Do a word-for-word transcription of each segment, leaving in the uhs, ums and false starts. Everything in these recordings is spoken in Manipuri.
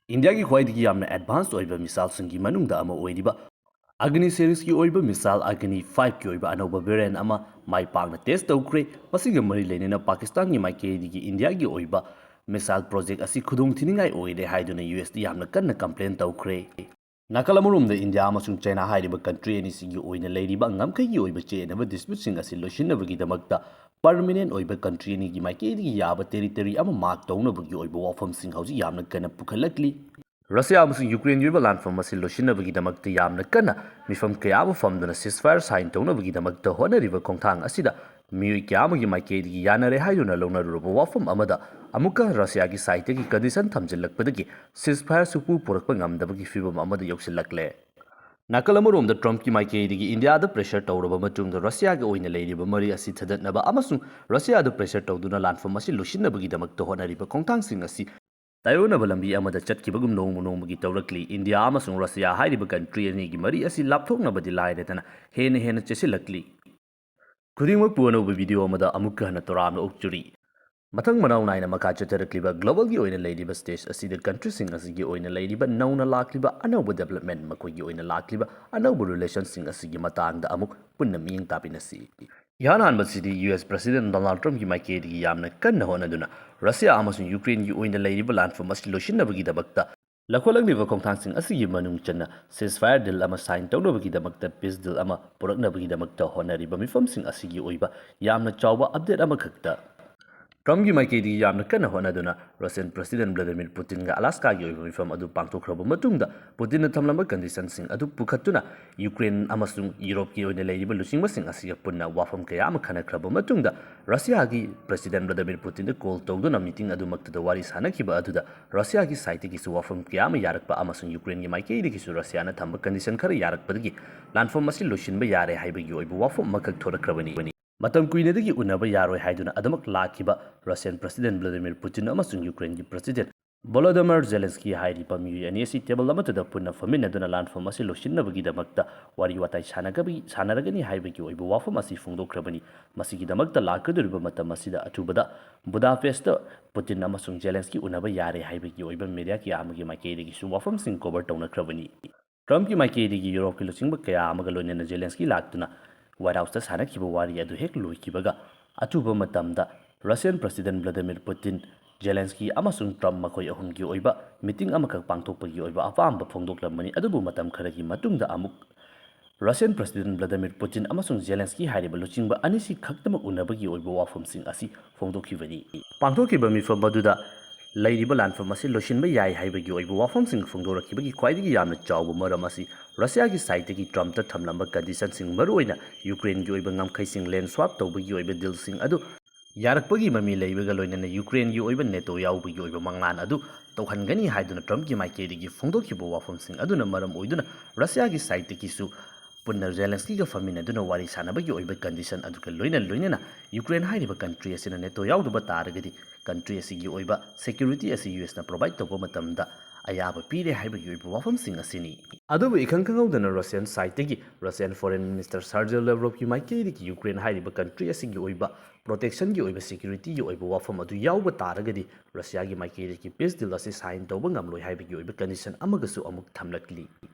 ꯏꯟꯗꯤꯌꯥꯒꯤ ꯈ꯭ꯋꯥꯏꯗꯒꯤ ꯌꯥꯝꯅ ꯑꯦꯗꯚꯥꯟꯁ ꯑꯣꯏꯕ ꯃꯤꯁꯥꯏꯜꯁꯤꯡꯒꯤ ꯃꯅꯨꯡꯗ ꯑꯃ ꯑꯣꯏꯔꯤꯕ ꯑꯒꯅꯤ ꯁꯦꯔꯤꯁꯀꯤ ꯑꯣꯏꯕ ꯃꯤꯁꯥꯏꯜ ꯑꯒꯅꯤ ꯐꯥꯏꯚꯀꯤ ꯑꯣꯏꯕ ꯑꯅꯧꯕ ꯚꯦꯔꯤꯌꯦꯟ ꯑꯃ ꯃꯥꯏ ꯄꯥꯛꯅ ꯇꯦꯁ ꯇꯧꯈ꯭ꯔꯦ꯫ ꯃꯁꯤꯒ ꯃꯔꯤ ꯂꯩꯅꯅ ꯄꯥꯀꯤꯁꯇꯥꯟꯒꯤ ꯃꯥꯏꯀꯩꯗꯒꯤ ꯏꯟꯗꯤꯌꯥꯒꯤ ꯑꯣꯏꯕ ꯃꯤꯁꯥꯏꯜ ꯄ꯭ꯔꯣꯖꯦꯛ ꯑꯁꯤ ꯈꯨꯗꯣꯡꯊꯤꯅꯤꯡꯉꯥꯏ ꯑꯣꯏꯔꯦ ꯍꯥꯏꯗꯨꯅ ꯌꯨ ꯑꯦꯁꯇ ꯌꯥꯝꯅ ꯀꯟꯅ ꯀꯝꯄ꯭ꯂꯦꯟ ꯇꯧꯈ꯭ꯔꯦ꯫ ꯅꯥꯀꯜ ꯑꯃꯔꯣꯝꯗ ꯏꯟꯗꯤꯌꯥ ꯑꯃꯁꯨꯡ ꯆꯥꯏꯅꯥ ꯍꯥꯏꯔꯤꯕ ꯀꯟꯇ꯭ꯔꯤ ꯑꯅꯤꯁꯤꯒꯤ ꯑꯣꯏꯅ ꯂꯩꯔꯤꯕ ꯉꯝꯈꯩꯒꯤ ꯑꯣꯏꯕ ꯆꯦꯠꯅꯕ ꯗꯤꯁꯄ꯭ꯌꯨꯠꯁꯤꯡ ꯑꯁꯤ ꯂꯣꯏꯁꯤꯟꯅꯕꯒꯤꯗꯃꯛꯇ ꯄꯔꯃꯤꯅꯦꯟ ꯑꯣꯏꯕ ꯀꯟꯇ꯭ꯔꯤ ꯑꯅꯤꯒꯤ ꯃꯥꯏꯀꯩꯗꯒꯤ ꯌꯥꯕ ꯇꯦꯔꯤꯇꯣꯔꯤ ꯑꯃ ꯃꯥꯔꯛ ꯇꯧꯅꯕꯒꯤ ꯑꯣꯏꯕ ꯋꯥꯐꯝꯁꯤꯡ ꯍꯧꯖꯤꯛ ꯌꯥꯝꯅ ꯀꯟꯅ ꯄꯨꯈꯠꯂꯛꯂꯤ꯫ ꯔꯁꯤꯌꯥ ꯑꯃꯁꯨꯡ ꯌꯨꯀ꯭ꯔꯦꯟꯒꯤ ꯑꯣꯏꯕ ꯂꯥꯟꯐꯝ ꯑꯁꯤ ꯂꯣꯏꯁꯤꯟꯅꯕꯒꯤꯗꯃꯛꯇ ꯌꯥꯝꯅ ꯀꯟꯅ ꯃꯤꯐꯝ ꯀꯌꯥ ꯑꯃ ꯐꯝꯗꯨꯅ ceasefire sign ꯇꯧꯅꯕꯒꯤꯗꯃꯛꯇ ꯍꯣꯠꯅꯔꯤꯕ ꯈꯣꯡꯊꯥꯡ ꯑꯁꯤꯗ ꯃꯤꯑꯣꯏ ꯀꯌꯥ ꯑꯃꯒꯤ ꯃꯥꯏꯀꯩꯗꯒꯤ ꯌꯥꯅꯔꯦ ꯍꯥꯏꯗꯨꯅ ꯂꯧꯅꯔꯨꯔꯕ ꯋꯥꯐꯝ ꯑꯃꯗ ꯑꯃꯨꯛꯀ ꯔꯁꯤꯌꯥꯒꯤ ꯁꯥꯏꯠꯇꯒꯤ ꯀꯟꯗꯤꯁꯟ ꯊꯝꯖꯤꯜꯂꯛꯄꯗꯒꯤ ceasefire ꯁꯨꯛꯄꯨ ꯄꯨꯔꯛꯄ ꯉꯝꯗꯕꯒꯤ ꯐꯤꯕꯝ ꯑꯃꯗ ꯌꯧꯁꯤꯜꯂꯛꯂꯦ꯫ ꯅꯥꯀꯜ ꯑꯃꯔꯣꯝꯗ ꯇ꯭ꯔꯝꯞꯀꯤ ꯃꯥꯏꯀꯩꯗꯒꯤ ꯏꯟꯗꯤꯌꯥꯗ ꯄ꯭ꯔꯦꯁꯔ ꯇꯧꯔꯕ ꯃꯇꯨꯡꯗ ꯔꯁꯤꯌꯥꯒ ꯑꯣꯏꯅ ꯂꯩꯔꯤꯕ ꯃꯔꯤ ꯑꯁꯤ ꯊꯗꯠꯅꯕ ꯑꯃꯁꯨꯡ ꯔꯁꯤꯌꯥꯗ ꯄ꯭ꯔꯦꯁꯔ ꯇꯧꯗꯨꯅ ꯂꯥꯟꯐꯝ ꯑꯁꯤ ꯂꯣꯏꯁꯤꯟꯅꯕꯒꯤꯗꯃꯛꯇ ꯍꯣꯠꯅꯔꯤꯕ ꯈꯣꯡꯊꯥꯡꯁꯤꯡ ꯑꯁꯤ ꯇꯥꯏꯑꯣꯟꯅꯕ ꯂꯝꯕꯤ ꯑꯃꯗ ꯆꯠꯈꯤꯕꯒꯨꯝ ꯅꯣꯡꯃ ꯅꯣꯡꯃꯒꯤ ꯇꯧꯔꯛꯂꯤ꯫ ꯏꯟꯗꯤꯌꯥ ꯑꯃꯁꯨꯡ ꯔꯁꯤꯌꯥ ꯍꯥꯏꯔꯤꯕ ꯀꯟꯇ꯭ꯔꯤ ꯑꯅꯤꯒꯤ ꯃꯔꯤ ꯑꯁꯤ ꯂꯥꯞꯊꯣꯛꯅꯕꯗꯤ ꯂꯥꯏꯔꯗꯅ ꯍꯦꯟꯅ ꯍꯦꯟꯅ ꯆꯦꯠꯁꯤꯜꯂꯛꯂꯤ꯫ ꯈꯨꯗꯤꯡꯃꯛꯄꯨ ꯑꯅꯧꯕ ꯚꯤꯗꯤꯑꯣ ꯑꯃꯗ ꯑꯃꯨꯛꯀ ꯍꯟꯅ ꯇꯔꯥꯝꯅ ꯑꯣꯛꯆꯔꯤ꯫ ꯃꯊꯪ ꯃꯅꯥꯎ ꯅꯥꯏꯅ ꯃꯈꯥ ꯆꯠꯊꯔꯛꯂꯤꯕ ꯒ꯭ꯂꯣꯕꯜꯒꯤ ꯑꯣꯏꯅ ꯂꯩꯔꯤꯕ ꯁ꯭ꯇꯦꯖ ꯑꯁꯤꯗ ꯀꯟꯇ꯭ꯔꯤꯁꯤꯡ ꯑꯁꯤꯒꯤ ꯑꯣꯏꯅ ꯂꯩꯔꯤꯕ ꯅꯧꯅ ꯂꯥꯛꯂꯤꯕ ꯑꯅꯧꯕ ꯗꯦꯕꯂꯞꯃꯦꯟ, ꯃꯈꯣꯏꯒꯤ ꯑꯣꯏꯅ ꯂꯥꯛꯂꯤꯕ ꯑꯅꯧꯕ ꯔꯤꯂꯦꯁꯟꯁꯤꯡ ꯑꯁꯤꯒꯤ ꯃꯇꯥꯡꯗ ꯑꯃꯨꯛ ꯄꯨꯟꯅ ꯃꯤꯠꯌꯦꯡ ꯇꯥꯃꯤꯟꯅꯁꯤ꯫ ꯏꯍꯥꯟ ꯍꯥꯟꯕꯁꯤꯗꯤ ꯌꯨ ꯑꯦꯁ ꯄ꯭ꯔꯁꯤꯗꯦꯟ ꯗꯣꯅꯥꯜꯗ ꯇ꯭ꯔꯝꯞꯀꯤ ꯃꯥꯏꯀꯩꯗꯒꯤ ꯌꯥꯝꯅ ꯀꯟꯅ ꯍꯣꯠꯅꯗꯨꯅ ꯔꯁꯤꯌꯥ ꯑꯃꯁꯨꯡ ꯌꯨꯀ꯭ꯔꯦꯟꯒꯤ ꯑꯣꯏꯅ ꯂꯩꯔꯤꯕ ꯂꯥꯟꯐꯝ ꯑꯁꯤ ꯂꯣꯏꯁꯤꯟꯅꯕꯒꯤꯗꯃꯛꯇ ꯂꯧꯈꯠꯂꯛꯂꯤꯕ ꯈꯣꯡꯊꯥꯡꯁꯤꯡ ꯑꯁꯤꯒꯤ ꯃꯅꯨꯡ ꯆꯟꯅ ceasefire deal ꯑꯃ sign ꯇꯧꯅꯕꯒꯤꯗꯃꯛꯇ peace deal ꯑꯃ ꯄꯨꯔꯛꯅꯕꯒꯤꯗꯃꯛꯇ ꯍꯣꯠꯅꯔꯤꯕ ꯃꯤꯐꯝꯁꯤꯡ ꯑꯁꯤꯒꯤ ꯑꯣꯏꯕ ꯌꯥꯝꯅ ꯆꯥꯎꯕ update ꯑꯃꯈꯛꯇ ꯇ꯭ꯔꯝꯞꯀꯤ ꯃꯥꯏꯀꯩꯗꯒꯤ ꯌꯥꯝꯅ ꯀꯟꯅ ꯍꯣꯠꯅꯗꯨꯅ ꯔꯁꯤꯌꯟ ꯄ꯭ꯔꯁꯤꯗꯦꯟ ꯚ꯭ꯂꯥꯗꯤꯃꯤꯔ ꯄꯨꯇꯤꯟꯒ ꯑꯂꯥꯁꯀꯥꯒꯤ ꯑꯣꯏꯕ ꯃꯤꯐꯝ ꯑꯗꯨ ꯄꯥꯡꯊꯣꯛꯈ꯭ꯔꯕ ꯃꯇꯨꯡꯗ ꯄꯨꯇꯤꯟꯅ ꯊꯝꯂꯝꯕ ꯀꯟꯗꯤꯁꯟꯁꯤꯡ ꯑꯗꯨ ꯄꯨꯈꯠꯇꯨꯅ ꯌꯨꯀ꯭ꯔꯦꯟ ꯑꯃꯁꯨꯡ ꯌꯨꯔꯣꯞꯀꯤ ꯑꯣꯏꯅ ꯂꯩꯔꯤꯕ ꯂꯨꯆꯤꯡꯕꯁꯤꯡ ꯑꯁꯤꯒ ꯄꯨꯟꯅ ꯋꯥꯐꯝ ꯀꯌꯥ ꯑꯃ ꯈꯟꯅꯈ꯭ꯔꯕ ꯃꯇꯨꯡꯗ ꯔꯁꯤꯌꯥꯒꯤ ꯄ꯭ꯔꯁꯤꯗꯦꯟ ꯚ꯭ꯂꯥꯗꯤꯃꯤꯔ ꯄꯨꯇꯤꯟꯗ ꯀꯣꯜ ꯇꯧꯗꯨꯅ ꯃꯤꯇꯤꯡ ꯑꯗꯨꯃꯛꯇꯗ ꯋꯥꯔꯤ ꯁꯥꯅꯈꯤꯕ ꯑꯗꯨꯗ ꯔꯁꯤꯌꯥꯒꯤ ꯁꯥꯏꯠꯇꯒꯤꯁꯨ ꯋꯥꯐꯝ ꯀꯌꯥ ꯑꯃ ꯌꯥꯔꯛꯄ ꯑꯃꯁꯨꯡ ꯌꯨꯀ꯭ꯔꯦꯟꯒꯤ ꯃꯥꯏꯀꯩꯗꯒꯤꯁꯨ ꯔꯁꯤꯌꯥꯅ ꯊꯝꯕ ꯀꯟꯗꯤꯁꯟ ꯈꯔ ꯌꯥꯔꯛꯄꯗꯒꯤ ꯂꯥꯟꯐꯝ ꯑꯁꯤ ꯂꯣꯏꯁꯤꯟꯕ ꯌꯥꯔꯦ ꯍꯥꯏꯕꯒꯤ ꯑꯣꯏꯕ ꯋꯥꯐꯝ ꯑꯃꯈꯛ ꯊꯣꯔꯛꯈ꯭ꯔꯕꯅꯤ꯫ ꯃꯇꯝ ꯀꯨꯏꯅꯗꯒꯤ ꯎꯅꯕ ꯌꯥꯔꯣꯏ ꯍꯥꯏꯗꯨꯅ ꯑꯗꯨꯃꯛ ꯂꯥꯛꯈꯤꯕ ꯔꯁꯤꯌꯟ ꯄ꯭ꯔꯁꯤꯗꯦꯟ ꯚ꯭ꯂꯥꯗꯤꯃꯤꯔ ꯄꯨꯇꯤꯟ ꯑꯃꯁꯨꯡ ꯌꯨꯀ꯭ꯔꯦꯟꯒꯤ ꯄ꯭ꯔꯁꯤꯗꯦꯟ ꯚꯣꯂꯣꯗꯤꯃꯤꯔ ꯖꯦꯂꯦꯟꯁꯀꯤ ꯍꯥꯏꯔꯤꯕ ꯃꯤꯑꯣꯏ ꯑꯅꯤ ꯑꯁꯤ ꯇꯦꯕꯜ ꯑꯃꯠꯇꯗ ꯄꯨꯟꯅ ꯐꯝꯃꯤꯟꯅꯗꯨꯅ ꯂꯥꯟꯐꯝ ꯑꯁꯤ ꯂꯣꯏꯁꯤꯟꯅꯕꯒꯤꯗꯃꯛꯇ ꯋꯥꯔꯤ ꯋꯥꯇꯥꯏ ꯁꯥꯟꯅꯒꯕꯤ-, ꯁꯥꯟꯅꯔꯒꯅꯤ ꯍꯥꯏꯕꯒꯤ ꯑꯣꯏꯕ ꯋꯥꯐꯝ ꯑꯁꯤ ꯐꯣꯡꯗꯣꯛꯈ꯭ꯔꯕꯅꯤ꯫ ꯃꯁꯤꯒꯤꯗꯃꯛꯇ ꯂꯥꯛꯀꯗꯧꯔꯤꯕ ꯃꯇꯝ ꯑꯁꯤꯗ ꯑꯊꯨꯕꯗ ꯕꯨꯗꯥꯄꯦꯁꯇ ꯄꯨꯇꯤꯟ ꯑꯃꯁꯨꯡ ꯖꯦꯂꯦꯟꯁꯀꯤ ꯎꯅꯕ ꯌꯥꯔꯦ ꯍꯥꯏꯕꯒꯤ ꯑꯣꯏꯕ ꯃꯦꯗꯤꯌꯥ ꯀꯌꯥ ꯑꯃꯒꯤ ꯃꯥꯏꯀꯩꯗꯒꯤꯁꯨ ꯋꯥꯐꯝꯁꯤꯡ ꯀꯣꯚꯔ ꯇꯧꯅꯈ꯭ꯔꯕꯅꯤ꯫ ꯇ꯭ꯔꯝꯞꯀꯤ ꯃꯥꯏꯀꯩꯗꯒꯤ ꯌꯨꯔꯣꯞꯀꯤ ꯂꯨꯆꯤꯡꯕ ꯀꯌꯥ ꯑꯃꯒ ꯂꯣꯏꯅꯅ ꯖꯦꯂꯦꯟꯁꯀꯤ ꯂꯥꯛꯇꯨꯅ ꯋꯥꯏꯠ ꯍꯥꯎꯁꯇ ꯁꯥꯟꯅꯈꯤꯕ ꯋꯥꯔꯤ ꯑꯗꯨ ꯍꯦꯛ ꯂꯣꯏꯈꯤꯕꯒ, ꯑꯊꯨꯕ ꯃꯇꯝꯗ ꯔꯁꯤꯌꯟ ꯄ꯭ꯔꯁꯤꯗꯦꯟ ꯚ꯭ꯂꯥꯗꯤꯃꯤꯔ ꯄꯨꯇꯤꯟ, ꯖꯦꯂꯦꯟꯁꯀꯤ ꯑꯃꯁꯨꯡ ꯇ꯭ꯔꯝꯞ ꯃꯈꯣꯏ ꯑꯍꯨꯝꯒꯤ ꯑꯣꯏꯕ ꯃꯤꯇꯤꯡ ꯑꯃꯈꯛ ꯄꯥꯡꯊꯣꯛꯄꯒꯤ ꯑꯣꯏꯕ ꯑꯄꯥꯝꯕ ꯐꯣꯡꯗꯣꯛꯂꯝꯕꯅꯤ꯫ ꯑꯗꯨꯕꯨ ꯃꯇꯝ ꯈꯔꯒꯤ ꯃꯇꯨꯡꯗ ꯑꯃꯨꯛ ꯔꯁꯤꯌꯟ ꯄ꯭ꯔꯁꯤꯗꯦꯟ ꯚ꯭ꯂꯥꯗꯤꯃꯤꯔ ꯄꯨꯇꯤꯟ ꯑꯃꯁꯨꯡ ꯖꯦꯂꯦꯟꯁꯀꯤ ꯍꯥꯏꯔꯤꯕ ꯂꯨꯆꯤꯡꯕ ꯑꯅꯤꯁꯤ ꯈꯛꯇꯃꯛ ꯎꯅꯕꯒꯤ ꯑꯣꯏꯕ ꯋꯥꯐꯝꯁꯤꯡ ꯑꯁꯤ ꯐꯣꯡꯗꯣꯛꯈꯤꯕꯅꯤ꯫ ꯄꯥꯡꯊꯣꯛꯈꯤꯕ ꯃꯤꯐꯝ ꯑꯗꯨꯗ ꯂꯩꯔꯤꯕ ꯂꯥꯟꯐꯝ ꯑꯁꯤ ꯂꯣꯏꯁꯤꯟꯕ ꯌꯥꯏ ꯍꯥꯏꯕꯒꯤ ꯑꯣꯏꯕ ꯋꯥꯐꯝꯁꯤꯡ ꯐꯣꯡꯗꯣꯔꯛꯈꯤꯕꯒꯤ ꯈ꯭ꯋꯥꯏꯗꯒꯤ ꯌꯥꯝꯅ ꯆꯥꯎꯕ ꯃꯔꯝ ꯑꯁꯤ ꯔꯁꯤꯌꯥꯒꯤ ꯁꯥꯏꯠꯇꯒꯤ ꯇ꯭ꯔꯝꯞꯇ ꯊꯝꯂꯝꯕ ꯀꯟꯗꯤꯁꯟꯁꯤꯡ, ꯃꯔꯨꯑꯣꯏꯅ ꯌꯨꯀ꯭ꯔꯦꯟꯒꯤ ꯑꯣꯏꯕ ꯉꯝꯈꯩꯁꯤꯡ ꯂꯦꯟ ꯁ꯭ꯋꯥꯞ ꯇꯧꯕꯒꯤ ꯑꯣꯏꯕ ꯗꯤꯜꯁꯤꯡ ꯑꯗꯨ ꯌꯥꯔꯛꯄꯒꯤ ꯃꯃꯤ ꯂꯩꯕꯒ ꯂꯣꯏꯅꯅ ꯌꯨꯀ꯭ꯔꯦꯟꯒꯤ ꯑꯣꯏꯕ ꯅꯦꯇꯣ ꯌꯥꯎꯕꯒꯤ ꯑꯣꯏꯕ ꯃꯉꯥꯜ ꯑꯗꯨ ꯇꯧꯍꯟꯒꯅꯤ ꯍꯥꯏꯗꯨꯅ ꯇ꯭ꯔꯝꯞꯀꯤ ꯃꯥꯏꯀꯩꯗꯒꯤ ꯐꯣꯡꯗꯣꯛꯈꯤꯕ ꯋꯥꯐꯝꯁꯤꯡ ꯑꯗꯨꯅ ꯃꯔꯝ ꯑꯣꯏꯗꯨꯅ ꯔꯁꯤꯌꯥꯒꯤ ꯁꯥꯏꯠꯇꯒꯤꯁꯨ ꯄꯨꯟꯅ ꯖꯦꯂꯦꯟꯁꯀꯤꯒ ꯐꯝꯃꯤꯟꯅꯗꯨꯅ ꯋꯥꯔꯤ ꯁꯥꯟꯅꯕꯒꯤ ꯑꯣꯏꯕ ꯀꯟꯗꯤꯁꯟ ꯑꯗꯨꯒ ꯂꯣꯏꯅ ꯂꯣꯏꯅꯅ ꯌꯨꯀ꯭ꯔꯦꯟ ꯍꯥꯏꯔꯤꯕ ꯀꯟꯇ꯭ꯔꯤ ꯑꯁꯤꯅ ꯅꯦꯇꯣ ꯌꯥꯎꯗꯕ ꯇꯥꯔꯒꯗꯤ ꯀꯟꯇ꯭ꯔꯤ ꯑꯁꯤꯒꯤ ꯑꯣꯏꯕ ꯁꯦꯀ꯭ꯌꯨꯔꯤꯇꯤ ꯑꯁꯤ ꯌꯨ ꯑꯦꯁꯅ ꯄ꯭ꯔꯣꯚꯥꯏꯗ ꯇꯧꯕ ꯃꯇꯝꯗ ꯑꯌꯥꯕ ꯄꯤꯔꯦ ꯍꯥꯏꯕꯒꯤ ꯑꯣꯏꯕ ꯋꯥꯐꯝꯁꯤꯡ ꯑꯁꯤꯅꯤ꯫ ꯑꯗꯨꯕꯨ ꯏꯈꯪ ꯈꯪꯍꯧꯗꯅ ꯔꯁꯤꯌꯟ ꯁꯥꯏꯠꯇꯒꯤ ꯔꯁꯤꯌꯟ ꯐꯣꯔꯦꯟ ꯃꯤꯅꯤꯁꯇꯔ ꯁꯥꯔꯖꯤ ꯂꯦꯕ꯭ꯔꯣꯞꯀꯤ ꯃꯥꯏꯀꯩꯗꯒꯤ ꯌꯨꯀ꯭ꯔꯦꯟ ꯍꯥꯏꯔꯤꯕ ꯀꯟꯇ꯭ꯔꯤ ꯑꯁꯤꯒꯤ ꯑꯣꯏꯕ ꯄ꯭ꯔꯣꯇꯦꯛꯁꯟꯒꯤ ꯑꯣꯏꯕ ꯁꯦꯀ꯭ꯌꯨꯔꯤꯇꯤꯒꯤ ꯑꯣꯏꯕ ꯋꯥꯐꯝ ꯑꯗꯨ ꯌꯥꯎꯕ ꯇꯥꯔꯒꯗꯤ ꯔꯁꯤꯌꯥꯒꯤ ꯃꯥꯏꯀꯩꯗꯒꯤ ꯄꯤꯁ ꯗꯤꯜ ꯑꯁꯤ ꯁꯥꯏꯟ ꯇꯧꯕ ꯉꯝꯂꯣꯏ ꯍꯥꯏꯕꯒꯤ ꯑꯣꯏꯕ ꯀꯟꯗꯤꯁꯟ ꯑꯃꯒꯁꯨ ꯑꯃꯨꯛ ꯊꯝꯂꯛꯂꯤ꯫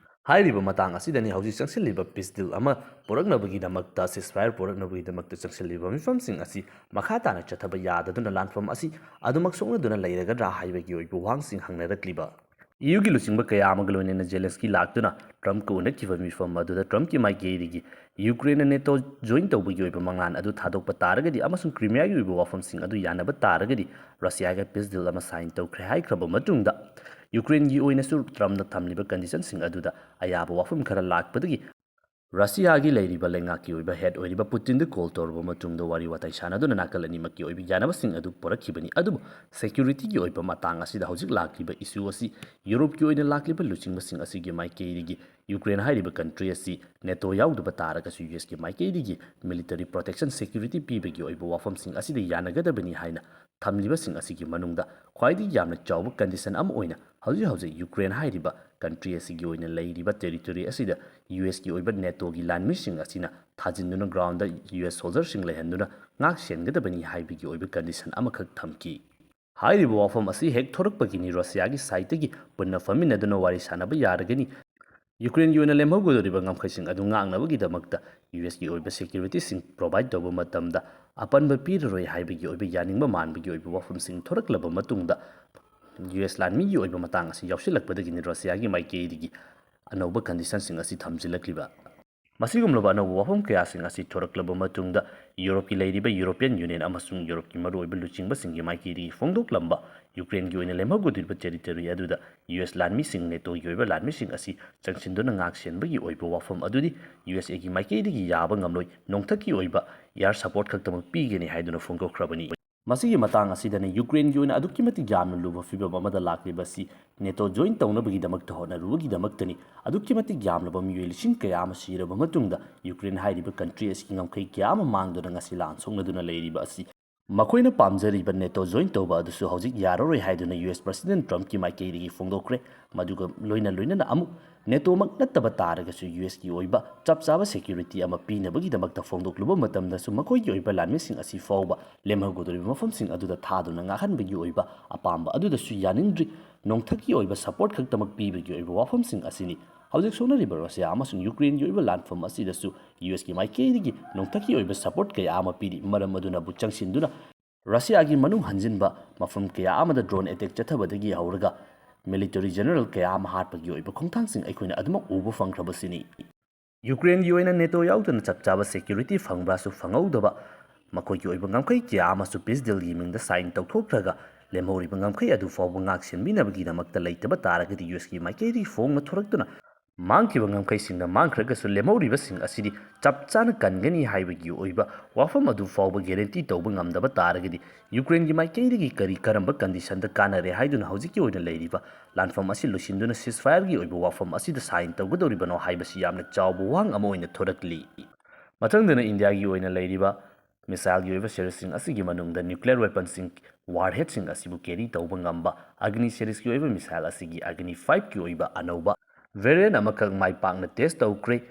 ꯍꯥꯏꯔꯤꯕ ꯃꯇꯥꯡ ꯑꯁꯤꯗꯅꯤ ꯍꯧꯖꯤꯛ ꯆꯪꯁꯤꯜꯂꯤꯕ ꯄꯤꯁ ꯗꯤꯜ ꯑꯃ ꯄꯨꯔꯛꯅꯕꯒꯤꯗꯃꯛꯇ, ꯁꯤꯁꯐꯥꯌꯔ ꯄꯨꯔꯛꯅꯕꯒꯤꯗꯃꯛꯇ ꯆꯪꯁꯤꯜꯂꯤꯕ ꯃꯤꯐꯝꯁꯤꯡ ꯑꯁꯤ ꯃꯈꯥ ꯇꯥꯅ ꯆꯠꯊꯕ ꯌꯥꯗꯗꯨꯅ ꯂꯥꯟꯐꯝ ꯑꯁꯤ ꯑꯗꯨꯃꯛ ꯁꯣꯛꯅꯗꯨꯅ ꯂꯩꯔꯒꯗ꯭ꯔꯥ ꯍꯥꯏꯕꯒꯤ ꯑꯣꯏꯕ ꯋꯥꯍꯪꯁꯤꯡ ꯍꯪꯅꯔꯛꯂꯤꯕ꯫ ꯏꯌꯨꯒꯤ ꯂꯨꯆꯤꯡꯕ ꯀꯌꯥ ꯑꯃꯒ ꯂꯣꯏꯅꯅ ꯖꯦꯂꯦꯟꯁꯀꯤ ꯂꯥꯛꯇꯨꯅ ꯇ꯭ꯔꯝꯞꯀ ꯎꯅꯈꯤꯕ ꯃꯤꯐꯝ ꯑꯗꯨꯗ ꯇ꯭ꯔꯝꯞꯀꯤ ꯃꯥꯏꯀꯩꯗꯒꯤ ꯌꯨꯀ꯭ꯔꯦꯟꯅ ꯅꯦꯇꯣ ꯖꯣꯏꯟ ꯇꯧꯕꯒꯤ ꯑꯣꯏꯕ ꯃꯉꯥꯜ ꯑꯗꯨ ꯊꯥꯗꯣꯛꯄ ꯇꯥꯔꯒꯗꯤ ꯑꯃꯁꯨꯡ ꯀ꯭ꯔꯤꯃꯤꯌꯥꯒꯤ ꯑꯣꯏꯕ ꯋꯥꯐꯝꯁꯤꯡ ꯑꯗꯨ ꯌꯥꯅꯕ ꯇꯥꯔꯒꯗꯤ ꯔꯁꯤꯌꯥꯒ ꯄꯤꯁ ꯗꯤꯜ ꯑꯃ ꯁꯥꯏꯟ ꯇꯧꯈ꯭ꯔꯦ ꯍꯥꯏꯈ꯭ꯔꯕ ꯃꯇꯨꯡꯗ ꯌꯨꯀ꯭ꯔꯦꯟꯒꯤ ꯑꯣꯏꯅꯁꯨ ꯇ꯭ꯔꯝꯞꯅ ꯊꯝꯂꯤꯕ ꯀꯟꯗꯤꯁꯟꯁꯤꯡ ꯑꯗꯨꯗ ꯑꯌꯥꯕ ꯋꯥꯐꯝ ꯈꯔ ꯂꯥꯛꯄꯗꯒꯤ ꯔꯁꯤꯌꯥꯒꯤ ꯂꯩꯔꯤꯕ ꯂꯩꯉꯥꯛꯀꯤ ꯑꯣꯏꯕ ꯍꯦꯗ ꯑꯣꯏꯔꯤꯕ ꯄꯨꯇꯤꯟꯗ ꯀꯣꯜ ꯇꯧꯔꯕ ꯃꯇꯨꯡꯗ ꯋꯥꯔꯤ ꯋꯥꯇꯥꯏ ꯁꯥꯟꯅꯗꯨꯅ ꯅꯥꯀꯜ ꯑꯅꯤꯃꯛꯀꯤ ꯑꯣꯏꯕ ꯌꯥꯅꯕꯁꯤꯡ ꯑꯗꯨ ꯄꯨꯔꯛꯈꯤꯕꯅꯤ꯫ ꯑꯗꯨꯕꯨ ꯁꯦꯀ꯭ꯌꯨꯔꯤꯇꯤꯒꯤ ꯑꯣꯏꯕ ꯃꯇꯥꯡ ꯑꯁꯤꯗ ꯍꯧꯖꯤꯛ ꯂꯥꯛꯂꯤꯕ ꯏꯁꯨ ꯑꯁꯤ ꯌꯨꯔꯣꯞꯀꯤ ꯑꯣꯏꯅ ꯂꯥꯛꯂꯤꯕ ꯂꯨꯆꯤꯡꯕꯁꯤꯡ ꯑꯁꯤꯒꯤ ꯃꯥꯏꯀꯩꯗꯒꯤ ꯌꯨꯀ꯭ꯔꯦꯟ ꯍꯥꯏꯔꯤꯕ ꯀꯟꯇ꯭ꯔꯤ ꯑꯁꯤ ꯅꯦꯇꯣ ꯌꯥꯎꯗꯕ ꯇꯥꯔꯒꯁꯨ ꯌꯨ ꯑꯦꯁꯀꯤ ꯃꯥꯏꯀꯩꯗꯒꯤ ꯃꯤꯂꯤꯇꯔꯤ ꯄ꯭ꯔꯣꯇꯦꯛꯁꯟ ꯁꯦꯀ꯭ꯌꯨꯔꯤꯇꯤ ꯄꯤꯕꯒꯤ ꯑꯣꯏꯕ ꯋꯥꯐꯝꯁꯤꯡ ꯑꯁꯤꯗ ꯌꯥꯅꯒꯗꯕꯅꯤ ꯍꯥꯏꯅ ꯊꯝꯂꯤꯕꯁꯤꯡ ꯑꯁꯤꯒꯤ ꯃꯅꯨꯡꯗ ꯈ꯭ꯋꯥꯏꯗꯒꯤ ꯌꯥꯝꯅ ꯆꯥꯎꯕ ꯀꯟꯗꯤꯁꯟ ꯑꯃ ꯑꯣꯏꯅ ꯍꯧꯖꯤꯛ ꯍꯧꯖꯤꯛ ꯌꯨꯀ꯭ꯔꯦꯟ ꯍꯥꯏꯔꯤꯕ ꯀꯟꯇ꯭ꯔꯤ ꯑꯁꯤꯒꯤ ꯑꯣꯏꯅ ꯂꯩꯔꯤꯕ ꯇꯦꯔꯤꯇꯣꯔꯤ ꯑꯁꯤꯗ ꯌꯨ ꯑꯦꯁꯀꯤ ꯑꯣꯏꯕ ꯅꯦꯇꯣꯒꯤ ꯂꯥꯟꯃꯤꯁꯤꯡ ꯑꯁꯤꯅ ꯊꯥꯖꯤꯟꯗꯨꯅ ꯒ꯭ꯔꯥꯎꯟꯗ ꯌꯨ ꯑꯦꯁ ꯁꯣꯜꯖꯔꯁꯤꯡ ꯂꯩꯍꯟꯗꯨꯅ ꯉꯥꯛ ꯁꯦꯟꯒꯗꯕꯅꯤ ꯍꯥꯏꯕꯒꯤ ꯑꯣꯏꯕ ꯀꯟꯗꯤꯁꯟ ꯑꯃꯈꯛ ꯊꯝꯈꯤ꯫ ꯍꯥꯏꯔꯤꯕ ꯋꯥꯐꯝ ꯑꯁꯤ ꯍꯦꯛ ꯊꯣꯔꯛꯄꯒꯤꯅꯤ ꯔꯁꯤꯌꯥꯒꯤ ꯁꯥꯏꯠꯇꯒꯤ ꯄꯨꯟꯅ ꯐꯝꯃꯤꯟꯅꯗꯨꯅ ꯋꯥꯔꯤ ꯁꯥꯟꯅꯕ ꯌꯥꯔꯒꯅꯤ꯫ ꯌꯨꯀ꯭ꯔꯦꯟꯒꯤ ꯑꯣꯏꯅ ꯂꯦꯝꯍꯧꯒꯗꯧꯔꯤꯕ ꯉꯝꯈꯩꯁꯤꯡ ꯑꯗꯨ ꯉꯥꯛꯅꯕꯒꯤꯗꯃꯛꯇ ꯌꯨ ꯑꯦꯁꯀꯤ ꯑꯣꯏꯕ ꯁꯦꯀ꯭ꯌꯨꯔꯤꯇꯤꯁꯤꯡ ꯄ꯭ꯔꯣꯚꯥꯏꯗ ꯇꯧꯕ ꯃꯇꯝꯗ ꯑꯄꯟꯕ ꯄꯤꯔꯔꯣꯏ ꯍꯥꯏꯕꯒꯤ ꯑꯣꯏꯕ ꯌꯥꯅꯤꯡꯕ ꯃꯥꯟꯕꯒꯤ ꯑꯣꯏꯕ ꯋꯥꯐꯝꯁꯤꯡ ꯊꯣꯔꯛꯂꯕ ꯃꯇꯨꯡꯗ ꯌꯨ ꯑꯦꯁ ꯂꯥꯟꯃꯤꯒꯤ ꯑꯣꯏꯕ ꯃꯇꯥꯡ ꯑꯁꯤ ꯌꯥꯎꯁꯤꯜꯂꯛꯄꯗꯒꯤꯅꯤ ꯔꯁꯤꯌꯥꯒꯤ ꯃꯥꯏꯀꯩꯗꯒꯤ ꯑꯅꯧꯕ ꯀꯟꯗꯤꯁꯟꯁꯤꯡ ꯑꯁꯤ ꯊꯝꯖꯤꯜꯂꯛꯂꯤꯕ꯫ ꯃꯁꯤꯒꯨꯝꯂꯕ ꯑꯅꯧꯕ ꯋꯥꯐꯝ ꯀꯌꯥꯁꯤꯡ ꯑꯁꯤ ꯊꯣꯔꯛꯂꯕ ꯃꯇꯨꯡꯗ ꯌꯨꯔꯣꯞꯀꯤ ꯂꯩꯔꯤꯕ ꯌꯨꯔꯣꯄꯤꯌꯟ ꯌꯨꯅꯤꯌꯟ ꯑꯃꯁꯨꯡ ꯌꯨꯔꯣꯞꯀꯤ ꯃꯔꯨꯑꯣꯏꯕ ꯂꯨꯆꯤꯡꯕꯁꯤꯡꯒꯤ ꯃꯥꯏꯀꯩꯗꯒꯤ ꯐꯣꯡꯗꯣꯛꯂꯝꯕ ꯌꯨꯀ꯭ꯔꯦꯟꯒꯤ ꯑꯣꯏꯅ ꯂꯦꯝꯍꯧꯒꯗꯧꯔꯤꯕ ꯇꯦꯔꯤꯇꯣꯔꯤ ꯑꯗꯨꯗ ꯌꯨ ꯑꯦꯁ ꯂꯥꯟꯃꯤꯁꯤꯡ, ꯅꯦꯇꯣꯒꯤ ꯑꯣꯏꯕ ꯂꯥꯟꯃꯤꯁꯤꯡ ꯑꯁꯤ ꯆꯪꯁꯤꯟꯗꯨꯅ ꯉꯥꯛ ꯁꯦꯟꯕꯒꯤ ꯑꯣꯏꯕ ꯋꯥꯐꯝ ꯑꯗꯨꯗꯤ ꯌꯨ ꯑꯦꯁ ꯑꯦꯒꯤ ꯃꯥꯏꯀꯩꯗꯒꯤ ꯌꯥꯕ ꯉꯝꯂꯣꯏ, ꯅꯣꯡꯊꯛꯀꯤ ꯑꯣꯏꯕ ꯑꯦꯌꯥꯔ ꯁꯄꯣꯔꯠ ꯈꯛꯇꯃꯛ ꯄꯤꯒꯅꯤ ꯍꯥꯏꯗꯨꯅ ꯐꯣꯡꯗꯣꯛꯈ꯭ꯔꯕꯅꯤ꯫ ꯃꯁꯤꯒꯤ ꯃꯇꯥꯡ ꯑꯁꯤꯗꯅ ꯌꯨꯀ꯭ꯔꯦꯟꯒꯤ ꯑꯣꯏꯅ ꯑꯗꯨꯛꯀꯤ ꯃꯇꯤꯛ ꯌꯥꯝꯅ ꯂꯨꯕ ꯐꯤꯕꯝ ꯑꯃꯗ ꯂꯥꯛꯂꯤꯕ ꯑꯁꯤ ꯅꯦꯇꯣ ꯖꯣꯏꯟ ꯇꯧꯅꯕꯒꯤꯗꯃꯛꯇ ꯍꯣꯠꯅꯔꯨꯕꯒꯤꯗꯃꯛꯇꯅꯤ꯫ ꯑꯗꯨꯛꯀꯤ ꯃꯇꯤꯛ ꯌꯥꯝꯂꯕ ꯃꯤꯑꯣꯏ ꯂꯤꯁꯤꯡ ꯀꯌꯥ ꯑꯃ ꯁꯤꯔꯕ ꯃꯇꯨꯡꯗ ꯌꯨꯀ꯭ꯔꯦꯟ ꯍꯥꯏꯔꯤꯕ ꯀꯟꯇ꯭ꯔꯤ ꯑꯁꯤꯒꯤ ꯉꯝꯈꯩ ꯀꯌꯥ ꯑꯃ ꯃꯥꯡꯗꯨꯅ ꯉꯁꯤ ꯂꯥꯟ ꯁꯣꯛꯅꯗꯨꯅ ꯂꯩꯔꯤꯕ ꯑꯁꯤ ꯃꯈꯣꯏꯅ ꯄꯥꯝꯖꯔꯤꯕ ꯅꯦꯇꯣ ꯖꯣꯏꯟ ꯇꯧꯕ ꯑꯗꯨꯁꯨ ꯍꯧꯖꯤꯛ ꯌꯥꯔꯔꯣꯏ ꯍꯥꯏꯗꯨꯅ ꯌꯨ ꯑꯦꯁ ꯄ꯭ꯔꯁꯤꯗꯦꯟ ꯇ꯭ꯔꯝꯞꯀꯤ ꯃꯥꯏꯀꯩꯗꯒꯤ ꯐꯣꯡꯗꯣꯛꯈ꯭ꯔꯦ꯫ ꯃꯗꯨꯒ ꯂꯣꯏꯅ ꯂꯣꯏꯅꯅ ꯑꯃꯨꯛ ꯅꯦꯇꯣꯃꯛ ꯅꯠꯇꯕ ꯇꯥꯔꯒꯁꯨ ꯌꯨ ꯑꯦꯁꯀꯤ ꯑꯣꯏꯕ ꯆꯞ ꯆꯥꯕ ꯁꯦꯀ꯭ꯌꯨꯔꯤꯇꯤ ꯑꯃ ꯄꯤꯅꯕꯒꯤꯗꯃꯛꯇ ꯐꯣꯡꯗꯣꯛꯂꯨꯕ ꯃꯇꯝꯗꯁꯨ ꯃꯈꯣꯏꯒꯤ ꯑꯣꯏꯕ ꯂꯥꯟꯃꯤꯁꯤꯡ ꯑꯁꯤ ꯐꯥꯎꯕ ꯂꯦꯝꯍꯧꯒꯗꯧꯔꯤꯕ ꯃꯐꯝꯁꯤꯡ ꯑꯗꯨꯗ ꯊꯥꯗꯨꯅ ꯉꯥꯛꯍꯟꯕꯒꯤ ꯑꯣꯏꯕ ꯑꯄꯥꯝꯕ ꯑꯗꯨꯗꯁꯨ ꯌꯥꯅꯤꯡꯗ꯭ꯔꯤ꯫ ꯅꯣꯡꯊꯛꯀꯤ ꯑꯣꯏꯕ ꯁꯄꯣꯔꯠ ꯈꯛꯇꯃꯛ ꯄꯤꯕꯒꯤ ꯑꯣꯏꯕ ꯋꯥꯐꯝꯁꯤꯡ ꯑꯁꯤꯅꯤ ꯍꯧꯖꯤꯛ ꯁꯣꯛꯅꯔꯤꯕ ꯔꯁꯤꯌꯥ ꯑꯃꯁꯨꯡ ꯌꯨꯀ꯭ꯔꯦꯟꯒꯤ ꯑꯣꯏꯕ ꯂꯥꯟꯐꯝ ꯑꯁꯤꯗꯁꯨ ꯌꯨ ꯑꯦꯁꯀꯤ ꯃꯥꯏꯀꯩꯗꯒꯤ ꯅꯣꯡꯊꯛꯀꯤ ꯑꯣꯏꯕ ꯁꯄꯣꯔꯠ ꯀꯌꯥ ꯑꯃ ꯄꯤꯔꯤ꯫ ꯃꯔꯝ ꯑꯗꯨꯅꯕꯨ ꯆꯪꯁꯤꯟꯗꯨꯅ ꯔꯁꯤꯌꯥꯒꯤ ꯃꯅꯨꯡ ꯍꯟꯖꯤꯟꯕ, ꯃꯐꯝ ꯀꯌꯥ ꯑꯃꯗ ꯗ꯭ꯔꯣꯟ ꯑꯦꯇꯦꯛ ꯆꯠꯊꯕꯗꯒꯤ ꯍꯧꯔꯒ ꯃꯤꯂꯤꯇꯔꯤ ꯖꯦꯅꯔꯦꯜ ꯀꯌꯥ ꯑꯃ ꯍꯥꯠꯄꯒꯤ ꯑꯣꯏꯕ ꯈꯣꯡꯊꯥꯡꯁꯤꯡ ꯑꯩꯈꯣꯏꯅ ꯑꯗꯨꯃꯛ ꯎꯕ ꯐꯪꯈ꯭ꯔꯕꯁꯤꯅꯤ꯫ ꯌꯨꯀ꯭ꯔꯦꯟꯒꯤ ꯑꯣꯏꯅ ꯅꯦꯇꯣ ꯌꯥꯎꯗꯅ ꯆꯞ ꯆꯥꯕ ꯁꯦꯀ꯭ꯌꯨꯔꯤꯇꯤ ꯐꯪꯕ꯭ꯔꯥꯁꯨ ꯐꯪꯍꯧꯗꯕ, ꯃꯈꯣꯏꯒꯤ ꯑꯣꯏꯕ ꯉꯝꯈꯩ ꯀꯌꯥ ꯑꯃꯁꯨ ꯄꯤꯁ ꯗꯤꯜꯒꯤ ꯃꯤꯡꯗ ꯁꯥꯏꯟ ꯇꯧꯊꯣꯛꯈ꯭ꯔꯒ ꯂꯦꯝꯍꯧꯔꯤꯕ ꯉꯝꯈꯩ ꯑꯗꯨ ꯐꯥꯎꯕ ꯉꯥꯛ ꯁꯦꯟꯕꯤꯅꯕꯒꯤꯗꯃꯛꯇ ꯂꯩꯇꯕ ꯇꯥꯔꯒꯗꯤ ꯌꯨ ꯑꯦꯁꯀꯤ ꯃꯥꯏꯀꯩꯗꯒꯤ ꯐꯣꯡꯅ ꯊꯣꯔꯛꯇꯨꯅ ꯃꯥꯡꯈꯤꯕ ꯉꯝꯈꯩꯁꯤꯡꯅ ꯃꯥꯡꯈ꯭ꯔꯒꯁꯨ ꯂꯦꯝꯍꯧꯔꯤꯕꯁꯤꯡ ꯑꯁꯤꯗꯤ ꯆꯞ ꯆꯥꯅ ꯀꯟꯒꯅꯤ ꯍꯥꯏꯕꯒꯤ ꯑꯣꯏꯕ ꯋꯥꯐꯝ ꯑꯗꯨ ꯐꯥꯎꯕ ꯒꯦꯔꯦꯟꯇꯤ ꯇꯧꯕ ꯉꯝꯗꯕ ꯇꯥꯔꯒꯗꯤ ꯌꯨꯀ꯭ꯔꯦꯟꯒꯤ ꯃꯥꯏꯀꯩꯗꯒꯤ ꯀꯔꯤ ꯀꯔꯝꯕ ꯀꯟꯗꯤꯁꯟꯗ ꯀꯥꯟꯅꯔꯦ ꯍꯥꯏꯗꯨꯅ ꯍꯧꯖꯤꯛꯀꯤ ꯑꯣꯏꯅ ꯂꯩꯔꯤꯕ ꯂꯥꯟꯐꯝ ꯑꯁꯤ ꯂꯣꯏꯁꯤꯟꯗꯨꯅ ceasefire ꯒꯤ ꯑꯣꯏꯕ ꯋꯥꯐꯝ ꯑꯁꯤꯗ sign ꯇꯧꯒꯗꯧꯔꯤꯕꯅꯣ ꯍꯥꯏꯕꯁꯤ ꯌꯥꯝꯅ ꯆꯥꯎꯕ ꯋꯥꯍꯪ ꯑꯃ ꯑꯣꯏꯅ ꯊꯣꯔꯛꯂꯤ꯫ ꯃꯊꯪꯗꯅ ꯏꯟꯗꯤꯌꯥꯒꯤ ꯑꯣꯏꯅ ꯂꯩꯔꯤꯕ missile ꯒꯤ ꯑꯣꯏꯕ series ꯁꯤꯡ ꯑꯁꯤꯒꯤ ꯃꯅꯨꯡꯗ nuclear weapon ꯁꯤꯡ, warhead ꯁꯤꯡ ꯑꯁꯤꯕꯨ carry ꯇꯧꯕ ꯉꯝꯕ Agni series ꯀꯤ ꯑꯣꯏꯕ missile ꯑꯁꯤꯒꯤ Agni five ꯀꯤ ꯑꯣꯏꯕ ꯑꯅꯧꯕ variant ꯑꯃꯈꯛ ꯃꯥꯏ ꯄꯥꯛꯅ test ꯇꯧꯈ꯭ꯔꯦ꯫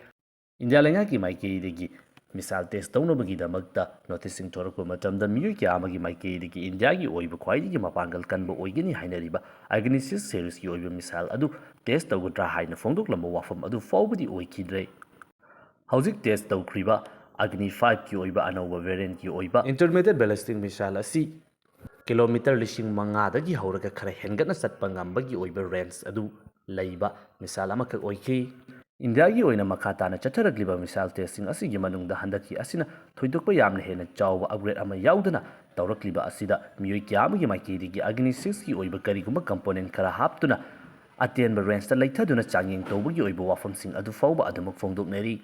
ꯏꯟꯗꯤꯌꯥ ꯂꯩꯉꯥꯛꯀꯤ ꯃꯥꯏꯀꯩꯗꯒꯤ missile test ꯇꯧꯅꯕꯒꯤꯗꯃꯛꯇ notice ꯁꯤꯡ ꯊꯣꯔꯛꯄ ꯃꯇꯝꯗ ꯃꯤꯑꯣꯏ ꯀꯌꯥ ꯑꯃꯒꯤ ꯃꯥꯏꯀꯩꯗꯒꯤ ꯏꯟꯗꯤꯌꯥꯒꯤ ꯑꯣꯏꯕ ꯈ꯭ꯋꯥꯏꯗꯒꯤ ꯃꯄꯥꯡꯒꯜ ꯀꯟꯕ ꯑꯣꯏꯒꯅꯤ ꯍꯥꯏꯅꯔꯤꯕ Agni six series ꯀꯤ ꯑꯣꯏꯕ missile ꯑꯗꯨ test ꯇꯧꯒꯗ꯭ꯔꯥ ꯍꯥꯏꯅ ꯐꯣꯡꯗꯣꯛꯂꯝꯕ ꯋꯥꯐꯝ ꯑꯗꯨ ꯐꯥꯎꯕꯗꯤ ꯑꯣꯏꯈꯤꯗ꯭ꯔꯦ꯫ ꯍꯧꯖꯤꯛ test ꯇꯧꯈ꯭ꯔꯤꯕ Agni five ꯀꯤ ꯑꯣꯏꯕ ꯑꯅꯧꯕ variant ꯀꯤ ꯑꯣꯏꯕ intermediate ballistic missile ꯑꯁꯤ kilometre ꯂꯤꯁꯤꯡ ꯃꯉꯥꯗꯒꯤ ꯍꯧꯔꯒ ꯈꯔ ꯍꯦꯟꯒꯠꯅ ꯆꯠꯄ ꯉꯝꯕꯒꯤ ꯑꯣꯏꯕ range ꯑꯗꯨ ꯂꯩꯕ missile ꯑꯃꯈꯛ ꯑꯣꯏꯈꯤ꯫ ꯏꯟꯗꯤꯌꯥꯒꯤ ꯑꯣꯏꯅ ꯃꯈꯥ ꯇꯥꯅ ꯆꯠꯊꯔꯛꯂꯤꯕ missile test ꯁꯤꯡ ꯑꯁꯤꯒꯤ ꯃꯅꯨꯡꯗ ꯍꯟꯗꯛꯀꯤ ꯑꯁꯤꯅ ꯊꯣꯏꯗꯣꯛꯄ ꯌꯥꯝꯅ ꯍꯦꯟꯅ ꯆꯥꯎꯕ upgrade ꯑꯃ ꯌꯥꯎꯗꯅ ꯇꯧꯔꯛꯂꯤꯕ ꯑꯁꯤꯗ ꯃꯤꯑꯣꯏ ꯀꯌꯥ ꯑꯃꯒꯤ ꯃꯥꯏꯀꯩꯗꯒꯤ Agni six ꯀꯤ ꯑꯣꯏꯕ ꯀꯔꯤꯒꯨꯝꯕ component ꯈꯔ ꯍꯥꯞꯇꯨꯅ ꯑꯇꯦꯟꯕ range ꯇ ꯂꯩꯊꯗꯨꯅ ꯆꯥꯡꯌꯦꯡ ꯇꯧꯕꯒꯤ ꯑꯣꯏꯕ ꯋꯥꯐꯝꯁꯤꯡ ꯑꯗꯨ ꯐꯥꯎꯕ ꯑꯗꯨꯃꯛ ꯐꯣꯡꯗꯣꯛꯅꯔꯤ꯫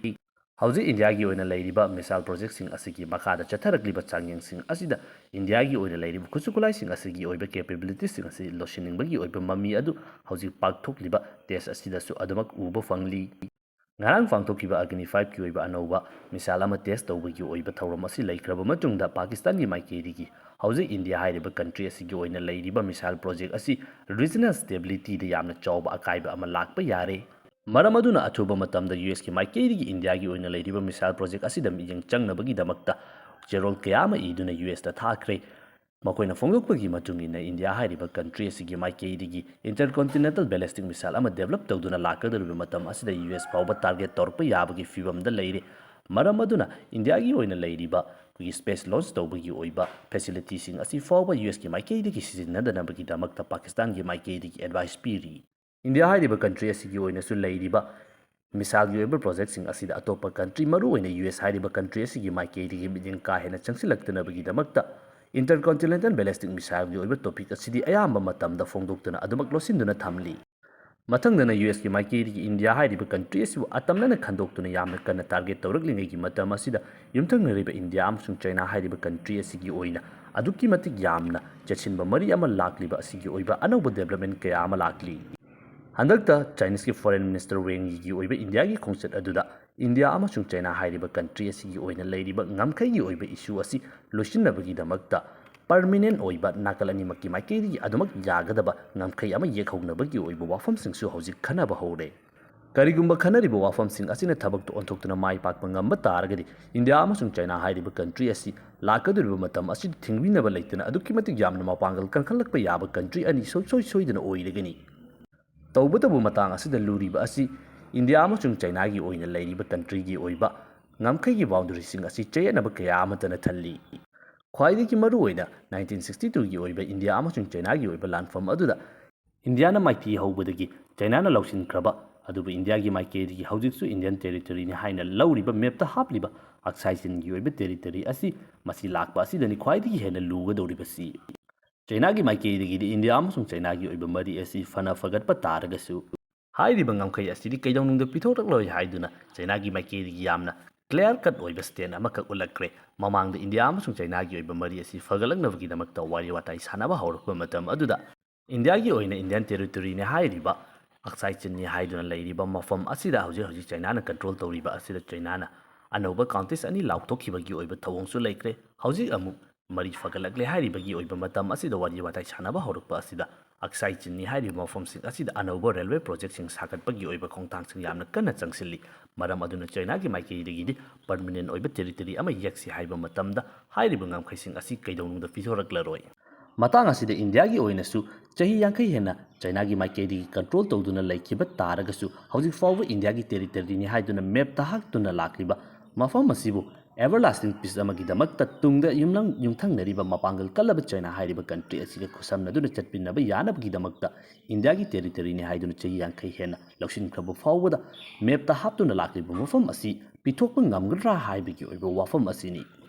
ꯍꯧꯖꯤꯛ ꯏꯟꯗꯤꯌꯥꯒꯤ ꯑꯣꯏꯅ ꯂꯩꯔꯤꯕ missile project ꯁꯤꯡ ꯑꯁꯤꯒꯤ ꯃꯈꯥꯗ ꯆꯠꯊꯔꯛꯂꯤꯕ ꯆꯥꯡꯌꯦꯡꯁꯤꯡ ꯑꯁꯤꯗ ꯏꯟꯗꯤꯌꯥꯒꯤ ꯑꯣꯏꯅ ꯂꯩꯔꯤꯕ ꯈꯨꯠꯁꯨ ꯈꯨꯠꯂꯥꯏꯁꯤꯡ ꯑꯁꯤꯒꯤ ꯑꯣꯏꯕ capability ꯁꯤꯡ ꯑꯁꯤ ꯂꯣꯠꯁꯤꯟꯅꯤꯡꯕꯒꯤ ꯑꯣꯏꯕ ꯃꯃꯤ ꯑꯗꯨ ꯍꯧꯖꯤꯛ ꯄꯥꯡꯊꯣꯛꯂꯤꯕ test ꯑꯁꯤꯗꯁꯨ ꯑꯗꯨꯃꯛ ꯎꯕ ꯐꯪꯂꯤ꯫ ꯉꯔꯥꯡ ꯄꯥꯡꯊꯣꯛꯈꯤꯕ Agni five ꯀꯤ ꯑꯣꯏꯕ ꯑꯅꯧꯕ missile ꯑꯃ test ꯇꯧꯕꯒꯤ ꯑꯣꯏꯕ ꯊꯧꯔꯝ ꯑꯁꯤ ꯂꯩꯈ꯭ꯔꯕ ꯃꯇꯨꯡꯗ ꯄꯥꯀꯤꯁꯇꯥꯟꯒꯤ ꯃꯥꯏꯀꯩꯗꯒꯤ ꯍꯧꯖꯤꯛ ꯏꯟꯗꯤꯌꯥ ꯍꯥꯏꯔꯤꯕ country ꯑꯁꯤꯒꯤ ꯑꯣꯏꯅ ꯂꯩꯔꯤꯕ missile project ꯑꯁꯤ regional stability ꯗ ꯌꯥꯝꯅ ꯆꯥꯎꯕ ꯑꯀꯥꯏꯕ ꯑꯃ ꯂꯥꯛꯄ ꯌꯥꯔꯦ꯫ ꯃꯔꯝ ꯑꯗꯨꯅ ꯑꯊꯨꯕ ꯃꯇꯝꯗ ꯌꯨ ꯑꯦꯁ ꯀꯤ ꯃꯥꯏꯀꯩꯗꯒꯤ ꯏꯟꯗꯤꯌꯥꯒꯤ ꯑꯣꯏꯅ ꯂꯩꯔꯤꯕ missile project ꯑꯁꯤꯗ ꯃꯤꯠꯌꯦꯡ ꯆꯪꯅꯕꯒꯤꯗꯃꯛꯇ ꯆꯦꯔꯣꯜ ꯀꯌꯥ ꯑꯃ ꯏꯗꯨꯅ ꯌꯨ ꯑꯦꯁ ꯇ ꯊꯥꯈ꯭ꯔꯦ꯫ ꯃꯈꯣꯏꯅ ꯐꯣꯡꯗꯣꯛꯄꯒꯤ ꯃꯇꯨꯡ ꯏꯟꯅ ꯏꯟꯗꯤꯌꯥ ꯍꯥꯏꯔꯤꯕ country ꯑꯁꯤꯒꯤ ꯃꯥꯏꯀꯩꯗꯒꯤ intercontinental ballistic missile ꯑꯃ develop ꯇꯧꯗꯨꯅ ꯂꯥꯛꯀꯗꯧꯔꯤꯕ ꯃꯇꯝ ꯑꯁꯤꯗ ꯌꯨ ꯑꯦꯁ ꯐꯥꯎꯕ target ꯇꯧꯔꯛꯄ ꯌꯥꯕꯒꯤ ꯐꯤꯕꯝꯗ ꯂꯩꯔꯦ꯫ ꯃꯔꯝ ꯑꯗꯨꯅ ꯏꯟꯗꯤꯌꯥꯒꯤ ꯑꯣꯏꯅ ꯂꯩꯔꯤꯕ ꯑꯩꯈꯣꯏꯒꯤ space launch ꯇꯧꯕꯒꯤ ꯑꯣꯏꯕ facility ꯁꯤꯡ ꯑꯁꯤ ꯐꯥꯎꯕ ꯌꯨ ꯑꯦꯁ ꯀꯤ ꯃꯥꯏꯀꯩꯗꯒꯤ ꯁꯤꯖꯤꯟꯅꯗꯅꯕꯒꯤꯗꯃꯛꯇ ꯄꯥꯀꯤꯁꯇꯥꯟꯒꯤ ꯃꯥꯏꯀꯩꯗꯒꯤ advice ꯄꯤꯔꯤ꯫ ꯏꯟꯗꯤꯌꯥ ꯍꯥꯏꯔꯤꯕ country ꯑꯁꯤꯒꯤ ꯑꯣꯏꯅꯁꯨ ꯂꯩꯔꯤꯕ missile ꯒꯤ ꯑꯣꯏꯕ project ꯁꯤꯡ ꯑꯁꯤꯗ ꯑꯇꯣꯞꯄ country, ꯃꯔꯨꯑꯣꯏꯅ ꯌꯨ ꯑꯦꯁ ꯍꯥꯏꯔꯤꯕ country ꯑꯁꯤꯒꯤ ꯃꯥꯏꯀꯩꯗꯒꯤ ꯃꯤꯠꯌꯦꯡ ꯀꯥ ꯍꯦꯟꯅ ꯆꯪꯁꯤꯜꯂꯛꯇꯅꯕꯒꯤꯗꯃꯛꯇ intercontinental ballistic missile ꯒꯤ ꯑꯣꯏꯕ topic ꯑꯁꯤꯗꯤ ꯑꯌꯥꯝꯕ ꯃꯇꯝꯗ ꯐꯣꯡꯗꯣꯛꯇꯨꯅ ꯑꯗꯨꯃꯛ ꯂꯣꯠꯁꯤꯟꯗꯨꯅ ꯊꯝꯂꯤ꯫ ꯃꯊꯪꯗꯅ ꯌꯨ ꯑꯦꯁꯀꯤ ꯃꯥꯏꯀꯩꯗꯒꯤ ꯏꯟꯗꯤꯌꯥ ꯍꯥꯏꯔꯤꯕ ꯀꯟꯇ꯭ꯔꯤ ꯑꯁꯤꯕꯨ ꯑꯇꯝꯅꯅ ꯈꯟꯗꯣꯛꯇꯨꯅ ꯌꯥꯝꯅ ꯀꯟꯅ ꯇꯥꯔꯒꯦꯠ ꯇꯧꯔꯛꯂꯤꯉꯩꯒꯤ ꯃꯇꯝ ꯑꯁꯤꯗ, ꯌꯨꯝꯊꯪꯅꯔꯤꯕ ꯏꯟꯗꯤꯌꯥ ꯑꯃꯁꯨꯡ ꯆꯩꯅꯥ ꯍꯥꯏꯔꯤꯕ ꯀꯟꯇ꯭ꯔꯤ ꯑꯁꯤꯒꯤ ꯑꯣꯏꯅ ꯑꯗꯨꯛꯀꯤ ꯃꯇꯤꯛ ꯌꯥꯝꯅ ꯆꯦꯠꯁꯤꯟꯕ ꯃꯔꯤ ꯑꯃ ꯂꯥꯛꯂꯤꯕ ꯑꯁꯤꯒꯤ ꯑꯣꯏꯕ ꯑꯅꯧꯕ ꯗꯦꯕꯂꯞꯃꯦꯟ ꯀꯌꯥ ꯑꯃ ꯂꯥꯛꯂꯤ꯫ ꯍꯟꯗꯛꯇ ꯆꯥꯏꯅꯤꯁꯀꯤ ꯐꯣꯔꯦꯟ ꯃꯤꯅꯤꯁꯇꯔ ꯋꯦꯡ ꯌꯤꯒꯤ ꯑꯣꯏꯕ ꯏꯟꯗꯤꯌꯥꯒꯤ ꯈꯣꯡꯆꯠ ꯑꯗꯨꯗ ꯏꯟꯗꯤꯌꯥ ꯑꯃꯁꯨꯡ ꯆꯩꯅꯥ ꯍꯥꯏꯔꯤꯕ ꯀꯟꯇ꯭ꯔꯤ ꯑꯁꯤꯒꯤ ꯑꯣꯏꯅ ꯂꯩꯔꯤꯕ ꯉꯝꯈꯩꯒꯤ ꯑꯣꯏꯕ ꯏꯁꯨ ꯑꯁꯤ ꯂꯣꯏꯁꯤꯟꯅꯕꯒꯤꯗꯃꯛꯇ ꯄꯔꯃꯤꯅꯦꯟ ꯑꯣꯏꯕ, ꯅꯥꯀꯜ ꯑꯅꯤꯃꯛꯀꯤ ꯃꯥꯏꯀꯩꯗꯒꯤ ꯑꯗꯨꯃꯛ ꯌꯥꯒꯗꯕ ꯉꯝꯈꯩ ꯑꯃ ꯌꯦꯛꯍꯧꯅꯕꯒꯤ ꯑꯣꯏꯕ ꯋꯥꯐꯝꯁꯤꯡꯁꯨ ꯍꯧꯖꯤꯛ ꯈꯟꯅꯕ ꯍꯧꯔꯦ꯫ ꯀꯔꯤꯒꯨꯝꯕ ꯈꯟꯅꯔꯤꯕ ꯋꯥꯐꯝꯁꯤꯡ ꯑꯁꯤꯅ ꯊꯕꯛꯇ ꯑꯣꯟꯊꯣꯛꯇꯨꯅ ꯃꯥꯏ ꯄꯥꯛꯄ ꯉꯝꯕ ꯇꯥꯔꯒꯗꯤ, ꯏꯟꯗꯤꯌꯥ ꯑꯃꯁꯨꯡ ꯆꯩꯅꯥ ꯍꯥꯏꯔꯤꯕ ꯀꯟꯇ꯭ꯔꯤ ꯑꯁꯤ ꯂꯥꯛꯀꯗꯧꯔꯤꯕ ꯃꯇꯝ ꯑꯁꯤꯗ ꯊꯤꯡꯕꯤꯅꯕ ꯂꯩꯇꯅ ꯑꯗꯨꯛꯀꯤ ꯃꯇꯤꯛ ꯌꯥꯝꯅ ꯃꯄꯥꯡꯒꯜ ꯀꯟꯈꯠꯂꯛꯄ ꯌꯥꯕ ꯀꯟꯇ꯭ꯔꯤ ꯑꯅꯤ ꯁꯨꯡꯁꯣꯏ ꯁꯣꯏꯗꯅ ꯑꯣꯏꯔꯒꯅꯤ꯫ ꯇꯧꯕꯇꯕꯨ ꯃꯇꯥꯡ ꯑꯁꯤꯗ ꯂꯨꯔꯤꯕ ꯑꯁꯤ ꯏꯟꯗꯤꯌꯥ ꯑꯃꯁꯨꯡ ꯆꯩꯅꯥꯒꯤ ꯑꯣꯏꯅ ꯂꯩꯔꯤꯕ ꯀꯟꯇ꯭ꯔꯤꯒꯤ ꯑꯣꯏꯕ ꯉꯝꯈꯩꯒꯤ ꯕꯥꯎꯟꯗꯔꯤꯁꯤꯡ ꯑꯁꯤ ꯆꯌꯦꯠꯅꯕ ꯀꯌꯥ ꯑꯃꯠꯇꯅ ꯊꯜꯂꯤ꯫ ꯈ꯭ꯋꯥꯏꯗꯒꯤ ꯃꯔꯨꯑꯣꯏꯅ ꯅꯥꯏꯟꯇꯤꯟ ꯁꯤꯛꯁꯇꯤ ꯇꯨꯒꯤ ꯑꯣꯏꯕ ꯏꯟꯗꯤꯌꯥ ꯑꯃꯁꯨꯡ ꯆꯩꯅꯥꯒꯤ ꯑꯣꯏꯕ ꯂꯥꯟꯐꯝ ꯑꯗꯨꯗ ꯏꯟꯗꯤꯌꯥꯅ ꯃꯥꯏꯊꯤ ꯍꯧꯕꯗꯒꯤ ꯆꯩꯅꯥꯅ ꯂꯧꯁꯤꯟꯈ꯭ꯔꯕ, ꯑꯗꯨꯕꯨ ꯏꯟꯗꯤꯌꯥꯒꯤ ꯃꯥꯏꯀꯩꯗꯒꯤ ꯍꯧꯖꯤꯛꯁꯨ ꯏꯟꯗꯤꯌꯟ ꯇꯦꯔꯤꯇꯣꯔꯤꯅꯤ ꯍꯥꯏꯅ ꯂꯧꯔꯤꯕ ꯃꯦꯞꯇ ꯍꯥꯞꯂꯤꯕ ꯑꯛꯁꯥꯏ ꯆꯤꯟꯒꯤ ꯑꯣꯏꯕ ꯇꯦꯔꯤꯇꯣꯔꯤ ꯑꯁꯤ, ꯃꯁꯤ ꯂꯥꯛꯄ ꯑꯁꯤꯗꯅꯤ ꯈ꯭ꯋꯥꯏꯗꯒꯤ ꯍꯦꯟꯅ ꯂꯨꯒꯗꯧꯔꯤꯕꯁꯤ꯫ ꯆꯩꯅꯥꯒꯤ ꯃꯥꯏꯀꯩꯗꯒꯤꯗꯤ ꯏꯟꯗꯤꯌꯥ ꯑꯃꯁꯨꯡ ꯆꯩꯅꯥꯒꯤ ꯑꯣꯏꯕ ꯃꯔꯤ ꯑꯁꯤ ꯐꯅ ꯐꯒꯠꯄ ꯇꯥꯔꯒꯁꯨ, ꯍꯥꯏꯔꯤꯕ ꯉꯝꯈꯩ ꯑꯁꯤꯗꯤ ꯀꯩꯗꯧꯅꯨꯡꯗ ꯄꯤꯊꯣꯔꯛꯂꯣꯏ ꯍꯥꯏꯗꯨꯅ ꯆꯩꯅꯥꯒꯤ ꯃꯥꯏꯀꯩꯗꯒꯤ ꯌꯥꯝꯅ ꯀ꯭ꯂꯤꯌꯥꯔ ꯀꯠ ꯑꯣꯏꯕ ꯁ꯭ꯇꯦꯟ ꯑꯃꯈꯛ ꯎꯠꯂꯛꯈ꯭ꯔꯦ꯫ ꯃꯃꯥꯡꯗ ꯏꯟꯗꯤꯌꯥ ꯑꯃꯁꯨꯡ ꯆꯩꯅꯥꯒꯤ ꯑꯣꯏꯕ ꯃꯔꯤ ꯑꯁꯤ ꯐꯒꯠꯂꯛꯅꯕꯒꯤꯗꯃꯛꯇ ꯋꯥꯔꯤ ꯋꯥꯇꯥꯏ ꯁꯥꯟꯅꯕ ꯍꯧꯔꯛꯄ ꯃꯇꯝ ꯑꯗꯨꯗ, ꯏꯟꯗꯤꯌꯥꯒꯤ ꯑꯣꯏꯅ ꯏꯟꯗꯤꯌꯟ ꯇꯦꯔꯤꯇꯣꯔꯤꯅꯤ ꯍꯥꯏꯔꯤꯕ ꯑꯛꯁꯥꯏ ꯆꯤꯟꯅꯤ ꯍꯥꯏꯗꯨꯅ ꯂꯩꯔꯤꯕ ꯃꯐꯝ ꯑꯁꯤꯗ ꯍꯧꯖꯤꯛ ꯍꯧꯖꯤꯛ ꯆꯩꯅꯥꯅ ꯀꯟꯇ꯭ꯔꯣꯜ ꯇꯧꯔꯤꯕ ꯑꯁꯤꯗ ꯆꯩꯅꯥꯅ ꯑꯅꯧꯕ ꯀꯥꯎꯟꯇꯤꯁ ꯑꯅꯤ ꯂꯥꯎꯊꯣꯛꯈꯤꯕꯒꯤ ꯑꯣꯏꯕ ꯊꯧꯑꯣꯡꯁꯨ ꯂꯩꯈ꯭ꯔꯦ꯫ ꯍꯧꯖꯤꯛ ꯑꯃꯨꯛ ꯃꯔꯤ ꯐꯒꯠꯂꯛꯂꯦ ꯍꯥꯏꯔꯤꯕꯒꯤ ꯑꯣꯏꯕ ꯃꯇꯝ ꯑꯁꯤꯗ ꯋꯥꯔꯤ ꯋꯥꯇꯥꯏ ꯁꯥꯟꯅꯕ ꯍꯧꯔꯛꯄ ꯑꯁꯤꯗ, ꯑꯛꯁꯥꯏ ꯆꯤꯟꯅꯤ ꯍꯥꯏꯔꯤꯕ ꯃꯐꯝꯁꯤꯡ ꯑꯁꯤꯗ ꯑꯅꯧꯕ ꯔꯦꯜꯋꯦ ꯄ꯭ꯔꯣꯖꯦꯛꯁꯤꯡ ꯁꯥꯒꯠꯄꯒꯤ ꯑꯣꯏꯕ ꯈꯣꯡꯊꯥꯡꯁꯤꯡ ꯌꯥꯝꯅ ꯀꯟꯅ ꯆꯪꯁꯤꯜꯂꯤ꯫ ꯃꯔꯝ ꯑꯗꯨꯅ ꯆꯩꯅꯥꯒꯤ ꯃꯥꯏꯀꯩꯗꯒꯤꯗꯤ ꯄꯔꯃꯤꯅꯦꯟ ꯑꯣꯏꯕ ꯇꯦꯔꯤꯇꯣꯔꯤ ꯑꯃ ꯌꯦꯛꯁꯤ ꯍꯥꯏꯕ ꯃꯇꯝꯗ ꯍꯥꯏꯔꯤꯕ ꯉꯝꯈꯩꯁꯤꯡ ꯑꯁꯤ ꯀꯩꯗꯧꯅꯨꯡꯗ ꯄꯤꯊꯣꯔꯛꯂꯔꯣꯏ꯫ ꯃꯇꯥꯡ ꯑꯁꯤꯗ ꯏꯟꯗꯤꯌꯥꯒꯤ ꯑꯣꯏꯅꯁꯨ ꯆꯍꯤ ꯌꯥꯡꯈꯩ ꯍꯦꯟꯅ ꯆꯩꯅꯥꯒꯤ ꯃꯥꯏꯀꯩꯗꯒꯤ ꯀꯟꯇ꯭ꯔꯣꯜ ꯇꯧꯗꯨꯅ ꯂꯩꯈꯤꯕ ꯇꯥꯔꯒꯁꯨ, ꯍꯧꯖꯤꯛ ꯐꯥꯎꯕ ꯏꯟꯗꯤꯌꯥꯒꯤ ꯇꯦꯔꯤꯇꯣꯔꯤꯅꯤ ꯍꯥꯏꯗꯨꯅ ꯃꯦꯞꯇ ꯍꯥꯞꯇꯨꯅ ꯂꯥꯛꯂꯤꯕ ꯃꯐꯝ ꯑꯁꯤꯕꯨ ꯑꯦꯚꯔꯂꯥꯁꯇꯤꯡ ꯄꯤꯁ ꯑꯃꯒꯤꯗꯃꯛꯇ ꯇꯨꯡꯗ ꯌꯨꯝꯂꯪ ꯌꯨꯝꯊꯪꯅꯔꯤꯕ ꯃꯄꯥꯡꯒꯜ ꯀꯜꯂꯕ ꯆꯩꯅꯥ ꯍꯥꯏꯔꯤꯕ ꯀꯟꯇ꯭ꯔꯤ ꯑꯁꯤꯒ ꯈꯨꯠꯁꯝꯅꯗꯨꯅ ꯆꯠꯃꯤꯟꯅꯕ ꯌꯥꯅꯕꯒꯤꯗꯃꯛꯇ ꯏꯟꯗꯤꯌꯥꯒꯤ ꯇꯦꯔꯤꯇꯣꯔꯤꯅꯤ ꯍꯥꯏꯗꯨꯅ ꯆꯍꯤ ꯌꯥꯡꯈꯩ ꯍꯦꯟꯅ ꯂꯧꯁꯤꯟꯈ꯭ꯔꯕ ꯐꯥꯎꯕꯗ ꯃꯦꯞꯇ ꯍꯥꯞꯇꯨꯅ ꯂꯥꯛꯂꯤꯕ ꯃꯐꯝ ꯑꯁꯤ ꯄꯤꯊꯣꯛꯄ ꯉꯝꯒꯗ꯭ꯔꯥ ꯍꯥꯏꯕꯒꯤ ꯑꯣꯏꯕ ꯋꯥꯐꯝ ꯑꯁꯤꯅꯤ꯫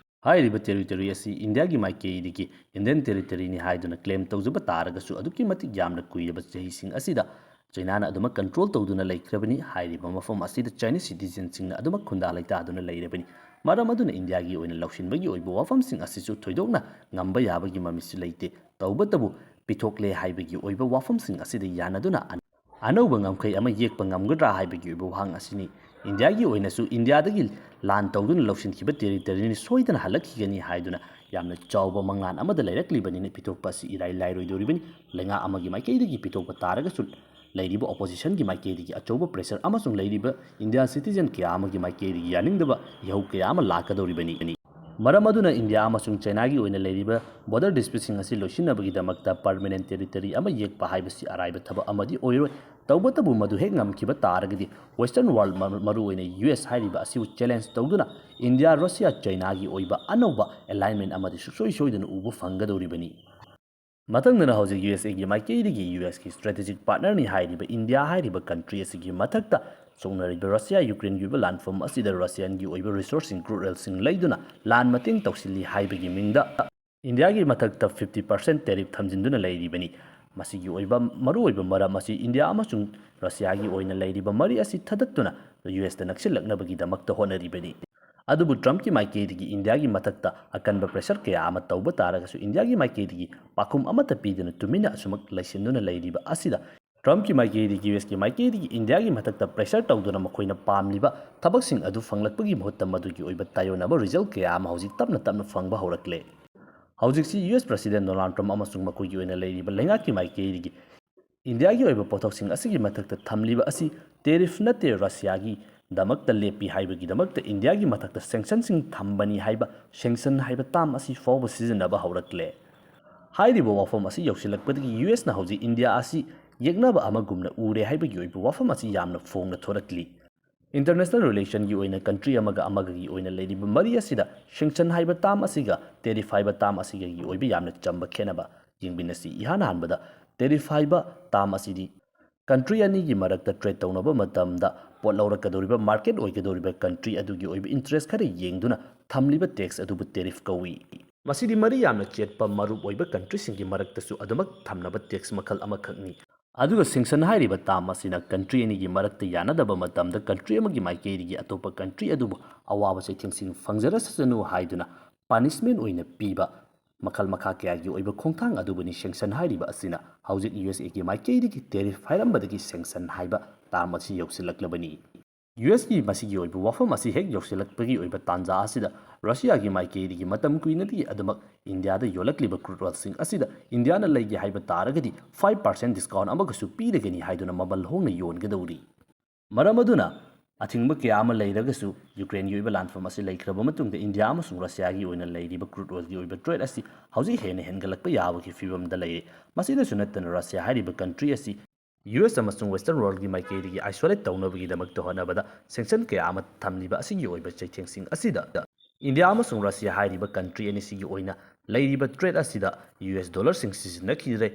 ꯍꯥꯏꯔꯤꯕ ꯇꯦꯔꯤꯇꯣꯔꯤ ꯑꯁꯤ ꯏꯟꯗꯤꯌꯥꯒꯤ ꯃꯥꯏꯀꯩꯗꯒꯤ ꯏꯟꯗꯤꯌꯟ ꯇꯦꯔꯤꯇꯣꯔꯤꯅꯤ ꯍꯥꯏꯗꯨꯅ ꯀ꯭ꯂꯦꯝ ꯇꯧꯖꯕ ꯇꯥꯔꯒꯁꯨ, ꯑꯗꯨꯛꯀꯤ ꯃꯇꯤꯛ ꯌꯥꯝꯅ ꯀꯨꯏꯔꯕ ꯆꯍꯤꯁꯤꯡ ꯑꯁꯤꯗ ꯆꯩꯅꯥꯅ ꯑꯗꯨꯃꯛ ꯀꯟꯇ꯭ꯔꯣꯜ ꯇꯧꯗꯨꯅ ꯂꯩꯈ꯭ꯔꯕꯅꯤ꯫ ꯍꯥꯏꯔꯤꯕ ꯃꯐꯝ ꯑꯁꯤꯗ ꯆꯥꯏꯅꯤꯁ ꯁꯤꯇꯤꯖꯦꯟꯁꯤꯡꯅ ꯑꯗꯨꯃꯛ ꯈꯨꯟꯗꯥ ꯂꯩꯇꯥꯗꯨꯅ ꯂꯩꯔꯕꯅꯤ꯫ ꯃꯔꯝ ꯑꯗꯨꯅ ꯏꯟꯗꯤꯌꯥꯒꯤ ꯑꯣꯏꯅ ꯂꯧꯁꯤꯟꯕꯒꯤ ꯑꯣꯏꯕ ꯋꯥꯐꯝꯁꯤꯡ ꯑꯁꯤꯁꯨ ꯊꯣꯏꯗꯣꯛꯅ ꯉꯝꯕ ꯌꯥꯕꯒꯤ ꯃꯃꯤꯁꯨ ꯂꯩꯇꯦ꯫ ꯇꯧꯕꯇꯕꯨ ꯄꯤꯊꯣꯛꯂꯦ ꯍꯥꯏꯕꯒꯤ ꯑꯣꯏꯕ ꯋꯥꯐꯝꯁꯤꯡ ꯑꯁꯤꯗ ꯌꯥꯅꯗꯨꯅ ꯑꯅꯧꯕ ꯉꯝꯈꯩ ꯑꯃ ꯌꯦꯛꯄ ꯉꯝꯒꯗ꯭ꯔꯥ ꯍꯥꯏꯕꯒꯤ ꯑꯣꯏꯕ ꯋꯥꯍꯪ ꯑꯁꯤꯅꯤ꯫ ꯏꯟꯗꯤꯌꯥꯒꯤ ꯑꯣꯏꯅꯁꯨ ꯏꯟꯗꯤꯌꯥꯗꯒꯤ ꯂꯥꯟ ꯇꯧꯗꯨꯅ ꯂꯧꯁꯤꯟꯈꯤꯕ ꯇꯦꯔꯤꯇꯣꯔꯤꯅꯤ ꯁꯣꯏꯗꯅ ꯍꯜꯂꯛꯈꯤꯒꯅꯤ ꯍꯥꯏꯗꯨꯅ ꯌꯥꯝꯅ ꯆꯥꯎꯕ ꯃꯪꯂꯥꯟ ꯑꯃꯗ ꯂꯩꯔꯛꯂꯤꯕꯅꯤꯅ ꯄꯤꯊꯣꯛꯄ ꯑꯁꯤ ꯏꯔꯥꯏ ꯂꯥꯏꯔꯣꯏꯗꯧꯔꯤꯕꯅꯤ꯫ ꯂꯩꯉꯥꯛ ꯑꯃꯒꯤ ꯃꯥꯏꯀꯩꯗꯒꯤ ꯄꯤꯊꯣꯛꯄ ꯇꯥꯔꯒꯁꯨ ꯂꯩꯔꯤꯕ ꯑꯣꯄꯣꯖꯤꯁꯟꯒꯤ ꯃꯥꯏꯀꯩꯗꯒꯤ ꯑꯆꯧꯕ ꯄ꯭ꯔꯦꯁꯔ ꯑꯃꯁꯨꯡ ꯂꯩꯔꯤꯕ ꯏꯟꯗꯤꯌꯥ ꯁꯤꯇꯤꯖꯦꯟ ꯀꯌꯥ ꯑꯃꯒꯤ ꯃꯥꯏꯀꯩꯗꯒꯤ ꯌꯥꯅꯤꯡꯗꯕ ꯏꯍꯧ ꯀꯌꯥ ꯑꯃ ꯂꯥꯛꯀꯗꯧꯔꯤꯕꯅꯤ꯫ ꯃꯔꯝ ꯑꯗꯨꯅ ꯏꯟꯗꯤꯌꯥ ꯑꯃꯁꯨꯡ ꯆꯥꯏꯅꯥꯒꯤ ꯑꯣꯏꯅ ꯂꯩꯔꯤꯕ ꯕꯣꯔꯗꯔ ꯗꯤꯁꯄ꯭ꯌꯨꯠꯁꯤꯡ ꯑꯁꯤ ꯂꯣꯏꯁꯤꯟꯅꯕꯒꯤꯗꯃꯛꯇ ꯄꯔꯃꯅꯦꯟ ꯇꯦꯔꯤꯇꯣꯔꯤ ꯑꯃ ꯌꯦꯛꯄ ꯍꯥꯏꯕꯁꯤ ꯑꯔꯥꯏꯕ ꯊꯕꯛ ꯑꯃꯗꯤ ꯑꯣꯏꯔꯣꯏ꯫ ꯇꯧꯕꯇꯕꯨ ꯃꯗꯨ ꯍꯦꯛ ꯉꯝꯈꯤꯕ ꯇꯥꯔꯒꯗꯤ ꯋꯦꯁꯇꯔꯟ ꯋꯥꯔꯜ ꯃꯔꯨꯑꯣꯏꯅ ꯌꯨ ꯑꯦꯁ ꯍꯥꯏꯔꯤꯕ ꯑꯁꯤꯕꯨ ꯆꯦꯂꯦꯟꯖ ꯇꯧꯗꯨꯅ ꯏꯟꯗꯤꯌꯥ, ꯔꯁꯤꯌꯥ, ꯆꯥꯏꯅꯥꯒꯤ ꯑꯣꯏꯕ ꯑꯅꯧꯕ ꯑꯦꯂꯥꯏꯟꯃꯦꯟ ꯑꯃꯗꯤ ꯁꯨꯡꯁꯣꯏ ꯁꯣꯏꯗꯅ ꯎꯕ ꯐꯪꯒꯗꯧꯔꯤꯕꯅꯤ꯫ ꯃꯊꯪꯗꯅ ꯍꯧꯖꯤꯛ ꯌꯨ ꯑꯦꯁ ꯑꯦꯒꯤ ꯃꯥꯏꯀꯩꯗꯒꯤ ꯌꯨ ꯑꯦꯁꯀꯤ ꯁ꯭ꯇ꯭ꯔꯦꯇꯦꯖꯤꯛ ꯄꯥꯔꯠꯅꯔꯅꯤ ꯍꯥꯏꯔꯤꯕ ꯏꯟꯗꯤꯌꯥ ꯍꯥꯏꯔꯤꯕ ꯀꯟꯇ꯭ꯔꯤ ꯑꯁꯤꯒꯤ ꯃꯊꯛꯇ ꯁꯣꯛꯅꯔꯤꯕ ꯔꯁꯤꯌꯥ ꯌꯨꯀ꯭ꯔꯦꯟꯒꯤ ꯑꯣꯏꯕ ꯂꯥꯟꯐꯝ ꯑꯁꯤꯗ ꯔꯁꯤꯌꯥꯟꯒꯤ ꯑꯣꯏꯕ ꯔꯤꯁꯣꯔꯁꯁꯤꯡ, ꯀ꯭ꯔꯨꯗ ꯑꯣꯏꯜꯁꯤꯡ ꯂꯩꯗꯨꯅ ꯂꯥꯟ ꯃꯇꯦꯡ ꯇꯧꯁꯤꯜꯂꯤ ꯍꯥꯏꯕꯒꯤ ꯃꯤꯡꯗ ꯏꯟꯗꯤꯌꯥꯒꯤ ꯃꯊꯛꯇ ꯐꯤꯐꯇꯤ ꯄꯥꯔꯁꯦꯟ ꯇꯦꯔꯤꯐ ꯊꯝꯖꯤꯟꯗꯨꯅ ꯂꯩꯔꯤꯕꯅꯤ꯫ ꯃꯁꯤꯒꯤ ꯑꯣꯏꯕ ꯃꯔꯨꯑꯣꯏꯕ ꯃꯔꯝ ꯑꯁꯤ ꯏꯟꯗꯤꯌꯥ ꯑꯃꯁꯨꯡ ꯔꯁꯤꯌꯥꯒꯤ ꯑꯣꯏꯅ ꯂꯩꯔꯤꯕ ꯃꯔꯤ ꯑꯁꯤ ꯊꯗꯠꯇꯨꯅ ꯌꯨ ꯑꯦꯁꯇ ꯅꯛꯁꯤꯜꯂꯛꯅꯕꯒꯤꯗꯃꯛꯇ ꯍꯣꯠꯅꯔꯤꯕꯅꯤ꯫ ꯑꯗꯨꯕꯨ ꯇ꯭ꯔꯝꯞꯀꯤ ꯃꯥꯏꯀꯩꯗꯒꯤ ꯏꯟꯗꯤꯌꯥꯒꯤ ꯃꯊꯛꯇ ꯑꯀꯟꯕ ꯄ꯭ꯔꯦꯁꯔ ꯀꯌꯥ ꯑꯃ ꯇꯧꯕ ꯇꯥꯔꯒꯁꯨ ꯏꯟꯗꯤꯌꯥꯒꯤ ꯃꯥꯏꯀꯩꯗꯒꯤ ꯄꯥꯎꯈꯨꯝ ꯑꯃꯠꯇ ꯄꯤꯗꯅ ꯇꯨꯃꯤꯟꯅ ꯑꯁꯨꯃꯛ ꯂꯩꯁꯤꯟꯗꯨꯅ ꯂꯩꯔꯤꯕ ꯑꯁꯤꯗ ꯇ꯭ꯔꯝꯞꯀꯤ ꯃꯥꯏꯀꯩꯗꯒꯤ ꯌꯨ ꯑꯦꯁꯀꯤ ꯃꯥꯏꯀꯩꯗꯒꯤ ꯏꯟꯗꯤꯌꯥꯒꯤ ꯃꯊꯛꯇ ꯄ꯭ꯔꯦꯁꯔ ꯇꯧꯗꯨꯅ ꯃꯈꯣꯏꯅ ꯄꯥꯝꯂꯤꯕ ꯊꯕꯛꯁꯤꯡ ꯑꯗꯨ ꯐꯪꯂꯛꯄꯒꯤ ꯃꯍꯨꯠꯇ ꯃꯗꯨꯒꯤ ꯑꯣꯏꯕ ꯇꯥꯏꯑꯣꯟꯅꯕ ꯔꯤꯖꯜ ꯀꯌꯥ ꯑꯃ ꯍꯧꯖꯤꯛ ꯇꯞꯅ ꯇꯞꯅ ꯐꯪꯕ ꯍꯧꯔꯛꯂꯦ꯫ ꯍꯧꯖꯤꯛꯁꯤ ꯌꯨ ꯑꯦꯁ ꯄ꯭ꯔꯁꯤꯗꯦꯟ ꯗꯣꯅꯥꯜꯗ ꯇ꯭ꯔꯝꯞ ꯑꯃꯁꯨꯡ ꯃꯈꯣꯏꯒꯤ ꯑꯣꯏꯅ ꯂꯩꯔꯤꯕ ꯂꯩꯉꯥꯛꯀꯤ ꯃꯥꯏꯀꯩꯗꯒꯤ ꯏꯟꯗꯤꯌꯥꯒꯤ ꯑꯣꯏꯕ ꯄꯣꯠꯊꯣꯛꯁꯤꯡ ꯑꯁꯤꯒꯤ ꯃꯊꯛꯇ ꯊꯝꯂꯤꯕ ꯑꯁꯤ ꯇꯦꯔꯤꯐ ꯅꯠꯇꯦ, ꯔꯁꯤꯌꯥꯒꯤꯗꯃꯛꯇ ꯂꯦꯞꯄꯤ ꯍꯥꯏꯕꯒꯤꯗꯃꯛꯇ ꯏꯟꯗꯤꯌꯥꯒꯤ ꯃꯊꯛꯇ ꯁꯦꯡꯁꯟꯁꯤꯡ ꯊꯝꯕꯅꯤ ꯍꯥꯏꯕ ꯁꯦꯡꯁꯟ ꯍꯥꯏꯕ ꯇꯥꯝ ꯑꯁꯤ ꯐꯥꯎꯕ ꯁꯤꯖꯤꯟꯅꯕ ꯍꯧꯔꯛꯂꯦ꯫ ꯍꯥꯏꯔꯤꯕ ꯋꯥꯐꯝ ꯑꯁꯤ ꯌꯧꯁꯤꯜꯂꯛꯄꯗꯒꯤ ꯌꯨ ꯑꯦꯁꯅ ꯍꯧꯖꯤꯛ ꯏꯟꯗꯤꯌꯥ ꯑꯁꯤ ꯌꯦꯛꯅꯕ ꯑꯃꯒꯨꯝꯅ ꯎꯔꯦ ꯍꯥꯏꯕꯒꯤ ꯑꯣꯏꯕ ꯋꯥꯐꯝ ꯑꯁꯤ ꯌꯥꯝꯅ ꯐꯣꯡꯅ ꯊꯣꯔꯛꯂꯤ꯫ ꯏꯟꯇꯔꯅꯦꯁꯅꯦꯜ ꯔꯤꯂꯦꯁꯟꯒꯤ ꯑꯣꯏꯅ ꯀꯟꯇ꯭ꯔꯤ ꯑꯃꯒ ꯑꯃꯒꯒꯤ ꯑꯣꯏꯅ ꯂꯩꯔꯤꯕ ꯃꯔꯤ ꯑꯁꯤꯗ ꯁꯦꯡꯁꯟ ꯍꯥꯏꯕ ꯇꯥꯝ ꯑꯁꯤꯒ ꯇꯦꯔꯤꯐ ꯍꯥꯏꯕ ꯇꯥꯝ ꯑꯁꯤꯒꯒꯤ ꯑꯣꯏꯕ ꯌꯥꯝꯅ ꯆꯝꯕ ꯈꯦꯠꯅꯕ ꯌꯦꯡꯃꯤꯟꯅꯁꯤ꯫ ꯏꯍꯥꯟ ꯍꯥꯟꯕꯗ ꯇꯦꯔꯤꯐ ꯍꯥꯏꯕ ꯇꯥꯝ ꯑꯁꯤꯗꯤ ꯀꯟꯇ꯭ꯔꯤ ꯑꯅꯤꯒꯤ ꯃꯔꯛꯇ ꯇ꯭ꯔꯦꯗ ꯇꯧꯅꯕ ꯃꯇꯝꯗ ꯄꯣꯠ ꯂꯧꯔꯛꯀꯗꯧꯔꯤꯕ ꯃꯥꯔꯀꯦꯠ ꯑꯣꯏꯒꯗꯧꯔꯤꯕ ꯀꯟꯇ꯭ꯔꯤ ꯑꯗꯨꯒꯤ ꯑꯣꯏꯕ ꯏꯟꯇꯔꯦꯁ ꯈꯔ ꯌꯦꯡꯗꯨꯅ ꯊꯝꯂꯤꯕ ꯇꯦꯛꯁ ꯑꯗꯨꯕꯨ ꯇꯦꯔꯤꯐ ꯀꯧꯏ꯫ ꯃꯁꯤꯗꯤ ꯃꯔꯤ ꯌꯥꯝꯅ ꯆꯦꯠꯄ ꯃꯔꯨꯞ ꯑꯣꯏꯕ ꯀꯟꯇ꯭ꯔꯤꯁꯤꯡꯒꯤ ꯃꯔꯛꯇꯁꯨ ꯑꯗꯨꯃꯛ ꯊꯝꯅꯕ ꯇꯦꯛꯁ ꯃꯈꯜ ꯑꯃꯈꯛꯅꯤ꯫ ꯑꯗꯨꯒ sanction ꯍꯥꯏꯔꯤꯕ term ꯑꯁꯤꯅ country ꯑꯅꯤꯒꯤ ꯃꯔꯛꯇ ꯌꯥꯅꯗꯕ ꯃꯇꯝꯗ country ꯑꯃꯒꯤ ꯃꯥꯏꯀꯩꯗꯒꯤ ꯑꯇꯣꯞꯄ country ꯑꯗꯨꯕꯨ ꯑꯋꯥꯕ ꯆꯩꯊꯦꯡꯁꯤꯡ ꯐꯪꯖꯔꯁꯅꯨ ꯍꯥꯏꯗꯨꯅ punishment ꯑꯣꯏꯅ ꯄꯤꯕ ꯃꯈꯜ ꯃꯈꯥ ꯀꯌꯥꯒꯤ ꯑꯣꯏꯕ ꯈꯣꯡꯊꯥꯡ ꯑꯗꯨꯕꯨꯅꯤ sanction ꯍꯥꯏꯔꯤꯕ ꯑꯁꯤꯅ꯫ ꯍꯧꯖꯤꯛ ꯌꯨ ꯑꯦꯁ ꯑꯦꯒꯤ ꯃꯥꯏꯀꯩꯗꯒꯤ tariff ꯍꯥꯏꯔꯝꯕꯗꯒꯤ sanction ꯍꯥꯏꯕ term ꯑꯁꯤ ꯌꯧꯁꯤꯜꯂꯛꯂꯕꯅꯤ꯫ ꯌꯨ ꯑꯦꯁꯀꯤ ꯃꯁꯤꯒꯤ ꯑꯣꯏꯕ ꯋꯥꯐꯝ ꯑꯁꯤ ꯍꯦꯛ ꯌꯧꯁꯤꯜꯂꯛꯄꯒꯤ ꯑꯣꯏꯕ ꯇꯥꯟꯖꯥ ꯑꯁꯤꯗ ꯔꯁꯤꯌꯥꯒꯤ ꯃꯥꯏꯀꯩꯗꯒꯤ ꯃꯇꯝ ꯀꯨꯏꯅꯗꯒꯤ ꯑꯗꯨꯃꯛ ꯏꯟꯗꯤꯌꯥꯗ ꯌꯣꯜꯂꯛꯂꯤꯕ crude oilꯁꯤꯡ ꯑꯁꯤꯗ ꯏꯟꯗꯤꯌꯥꯅ ꯂꯩꯒꯦ ꯍꯥꯏꯕ ꯇꯥꯔꯒꯗꯤ five percent discount ꯑꯃꯒꯁꯨ ꯄꯤꯔꯒꯅꯤ ꯍꯥꯏꯗꯨꯅ ꯃꯃꯜ ꯍꯣꯡꯅ ꯌꯣꯟꯒꯗꯧꯔꯤ꯫ ꯃꯔꯝ ꯑꯗꯨꯅ ꯑꯊꯤꯡꯕ ꯀꯌꯥ ꯑꯃ ꯂꯩꯔꯒꯁꯨ ꯌꯨꯀ꯭ꯔꯦꯟꯒꯤ ꯑꯣꯏꯕ ꯂꯥꯟꯐꯝ ꯑꯁꯤ ꯂꯩꯈ꯭ꯔꯕ ꯃꯇꯨꯡꯗ ꯏꯟꯗꯤꯌꯥ ꯑꯃꯁꯨꯡ ꯔꯁꯤꯌꯥꯒꯤ ꯑꯣꯏꯅ ꯂꯩꯔꯤꯕ crude oilꯒꯤ ꯑꯣꯏꯕ trade ꯑꯁꯤ ꯍꯧꯖꯤꯛ ꯍꯦꯟꯅ ꯍꯦꯟꯒꯠꯂꯛꯄ ꯌꯥꯕꯒꯤ ꯐꯤꯕꯝꯗ ꯂꯩꯔꯦ꯫ ꯃꯁꯤꯗꯁꯨ ꯅꯠꯇꯅ ꯔꯁꯤꯌꯥ ꯍꯥꯏꯔꯤꯕ country ꯑꯁꯤ ꯌꯨ ꯑꯦꯁ ꯑꯃꯁꯨꯡ Western worldꯒꯤ ꯃꯥꯏꯀꯩꯗꯒꯤ isolate ꯇꯧꯅꯕꯒꯤꯗꯃꯛꯇ ꯍꯣꯠꯅꯕꯗ sanction ꯀꯌꯥ ꯑꯃ ꯊꯝꯂꯤꯕ ꯑꯁꯤꯒꯤ ꯑꯣꯏꯕ ꯆꯩꯊꯦꯡꯁꯤꯡ ꯑꯁꯤꯗ ꯏꯟꯗꯤꯌꯥ ꯑꯃꯁꯨꯡ ꯔꯁꯤꯌꯥ ꯍꯥꯏꯔꯤꯕ country ꯑꯅꯤꯁꯤꯒꯤ ꯑꯣꯏꯅ ꯂꯩꯔꯤꯕ trade ꯑꯁꯤꯗ ꯌꯨ ꯑꯦꯁ dollarꯁꯤꯡ ꯁꯤꯖꯤꯟꯅꯈꯤꯗ꯭ꯔꯦ꯫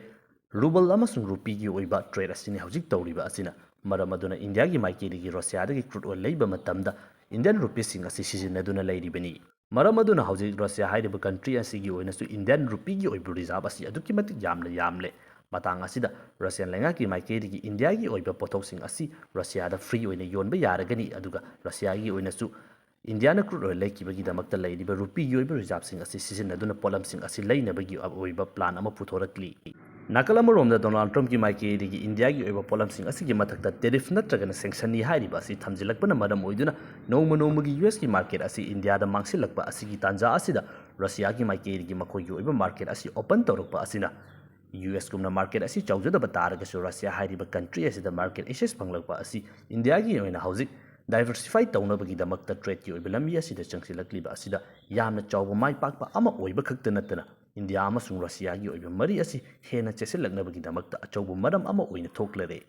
Ruble ꯑꯃꯁꯨꯡ rupeeꯒꯤ ꯑꯣꯏꯕ trade ꯑꯁꯤꯅꯤ ꯍꯧꯖꯤꯛ ꯇꯧꯔꯤꯕ ꯑꯁꯤꯅ꯫ ꯃꯔꯝ ꯑꯗꯨꯅ ꯏꯟꯗꯤꯌꯥꯒꯤ ꯃꯥꯏꯀꯩꯗꯒꯤ ꯔꯁꯤꯌꯥꯗꯒꯤ crude oil ꯂꯩꯕ ꯃꯇꯝꯗ Indian rupeesꯁꯤꯡ ꯑꯁꯤ ꯁꯤꯖꯤꯟꯅꯗꯨꯅ ꯂꯩꯔꯤꯕꯅꯤ꯫ ꯃꯔꯝ ꯑꯗꯨꯅ ꯍꯧꯖꯤꯛ ꯔꯁꯤꯌꯥ ꯍꯥꯏꯔꯤꯕ country ꯑꯁꯤꯒꯤ ꯑꯣꯏꯅꯁꯨ Indian rupeeꯒꯤ ꯑꯣꯏꯕ reserve ꯑꯁꯤ ꯑꯗꯨꯛꯀꯤ ꯃꯇꯤꯛ ꯌꯥꯝꯅ ꯌꯥꯝꯂꯦ꯫ ꯃꯇꯥꯡ ꯑꯁꯤꯗ ꯔꯁꯤꯌꯥꯟ ꯂꯩꯉꯥꯛꯀꯤ ꯃꯥꯏꯀꯩꯗꯒꯤ ꯏꯟꯗꯤꯌꯥꯒꯤ ꯑꯣꯏꯕ ꯄꯣꯠꯊꯣꯛꯁꯤꯡ ꯑꯁꯤ ꯔꯁꯤꯌꯥꯗ free ꯑꯣꯏꯅ ꯌꯣꯟꯕ ꯌꯥꯔꯒꯅꯤ, ꯑꯗꯨꯒ ꯔꯁꯤꯌꯥꯒꯤ ꯑꯣꯏꯅꯁꯨ ꯏꯟꯗꯤꯌꯥꯅ crude oil ꯂꯩꯈꯤꯕꯒꯤꯗꯃꯛꯇ ꯂꯩꯔꯤꯕ rupeeꯒꯤ ꯑꯣꯏꯕ reserveꯁꯤꯡ ꯑꯁꯤ ꯁꯤꯖꯤꯟꯅꯗꯨꯅ ꯄꯣꯠꯂꯝꯁꯤꯡ ꯑꯁꯤ ꯂꯩꯅꯕꯒꯤ ꯑꯣꯏꯕ plan ꯑꯃ ꯄꯨꯊꯣꯔꯛꯂꯤ꯫ ꯅꯥꯀꯜ ꯑꯃꯔꯣꯝꯗ ꯗꯣꯅꯥꯜꯗ ꯇ꯭ꯔꯝꯞꯀꯤ ꯃꯥꯏꯀꯩꯗꯒꯤ ꯏꯟꯗꯤꯌꯥꯒꯤ ꯑꯣꯏꯕ ꯄꯣꯠꯂꯝꯁꯤꯡ ꯑꯁꯤꯒꯤ ꯃꯊꯛꯇ tariff ꯅꯠꯇ꯭ꯔꯒꯅ sanctionꯅꯤ ꯍꯥꯏꯔꯤꯕ ꯑꯁꯤ ꯊꯝꯖꯤꯜꯂꯛꯄꯅ ꯃꯔꯝ ꯑꯣꯏꯗꯨꯅ ꯅꯣꯡꯃ ꯅꯣꯡꯃꯒꯤ ꯌꯨ ꯑꯦꯁꯀꯤ market ꯑꯁꯤ ꯏꯟꯗꯤꯌꯥꯗ ꯃꯥꯡꯁꯤꯜꯂꯛꯄ ꯑꯁꯤꯒꯤ ꯇꯥꯟꯖꯥ ꯑꯁꯤꯗ ꯔꯁꯤꯌꯥꯒꯤ ꯃꯥꯏꯀꯩꯗꯒꯤ ꯃꯈꯣꯏꯒꯤ ꯑꯣꯏꯕ market ꯑꯁꯤ open ꯇꯧꯔꯛꯄ ꯑꯁꯤꯅ ꯌꯨ ꯑꯦꯁ ꯀꯨꯝꯅ market ꯑꯁꯤ ꯆꯥꯎꯖꯗꯕ ꯇꯥꯔꯒꯁꯨ ꯔꯁꯤꯌꯥ ꯍꯥꯏꯔꯤꯕ country ꯑꯁꯤꯗ market access ꯐꯪꯂꯛꯄ ꯑꯁꯤ ꯏꯟꯗꯤꯌꯥꯒꯤ ꯑꯣꯏꯅ ꯍꯧꯖꯤꯛ diversify ꯇꯧꯅꯕꯒꯤꯗꯃꯛꯇ tradeꯀꯤ ꯑꯣꯏꯕ ꯂꯝꯕꯤ ꯑꯁꯤꯗ ꯆꯪꯁꯤꯜꯂꯛꯂꯤꯕ ꯑꯁꯤꯗ ꯌꯥꯝꯅ ꯆꯥꯎꯕ ꯃꯥꯏ ꯄꯥꯛꯄ ꯑꯃ ꯑꯣꯏꯕ ꯈꯛꯇ ꯅꯠꯇꯅ ꯏꯟꯗꯤꯌꯥ ꯑꯃꯁꯨꯡ ꯔꯁꯤꯌꯥꯒꯤ ꯑꯣꯏꯕ ꯃꯔꯤ ꯑꯁꯤ ꯍꯦꯟꯅ ꯆꯦꯠꯁꯤꯜꯂꯛꯅꯕꯒꯤꯗꯃꯛꯇ ꯑꯆꯧꯕ ꯃꯔꯝ ꯑꯃ ꯑꯣꯏꯅ ꯊꯣꯛꯂꯔꯦ꯫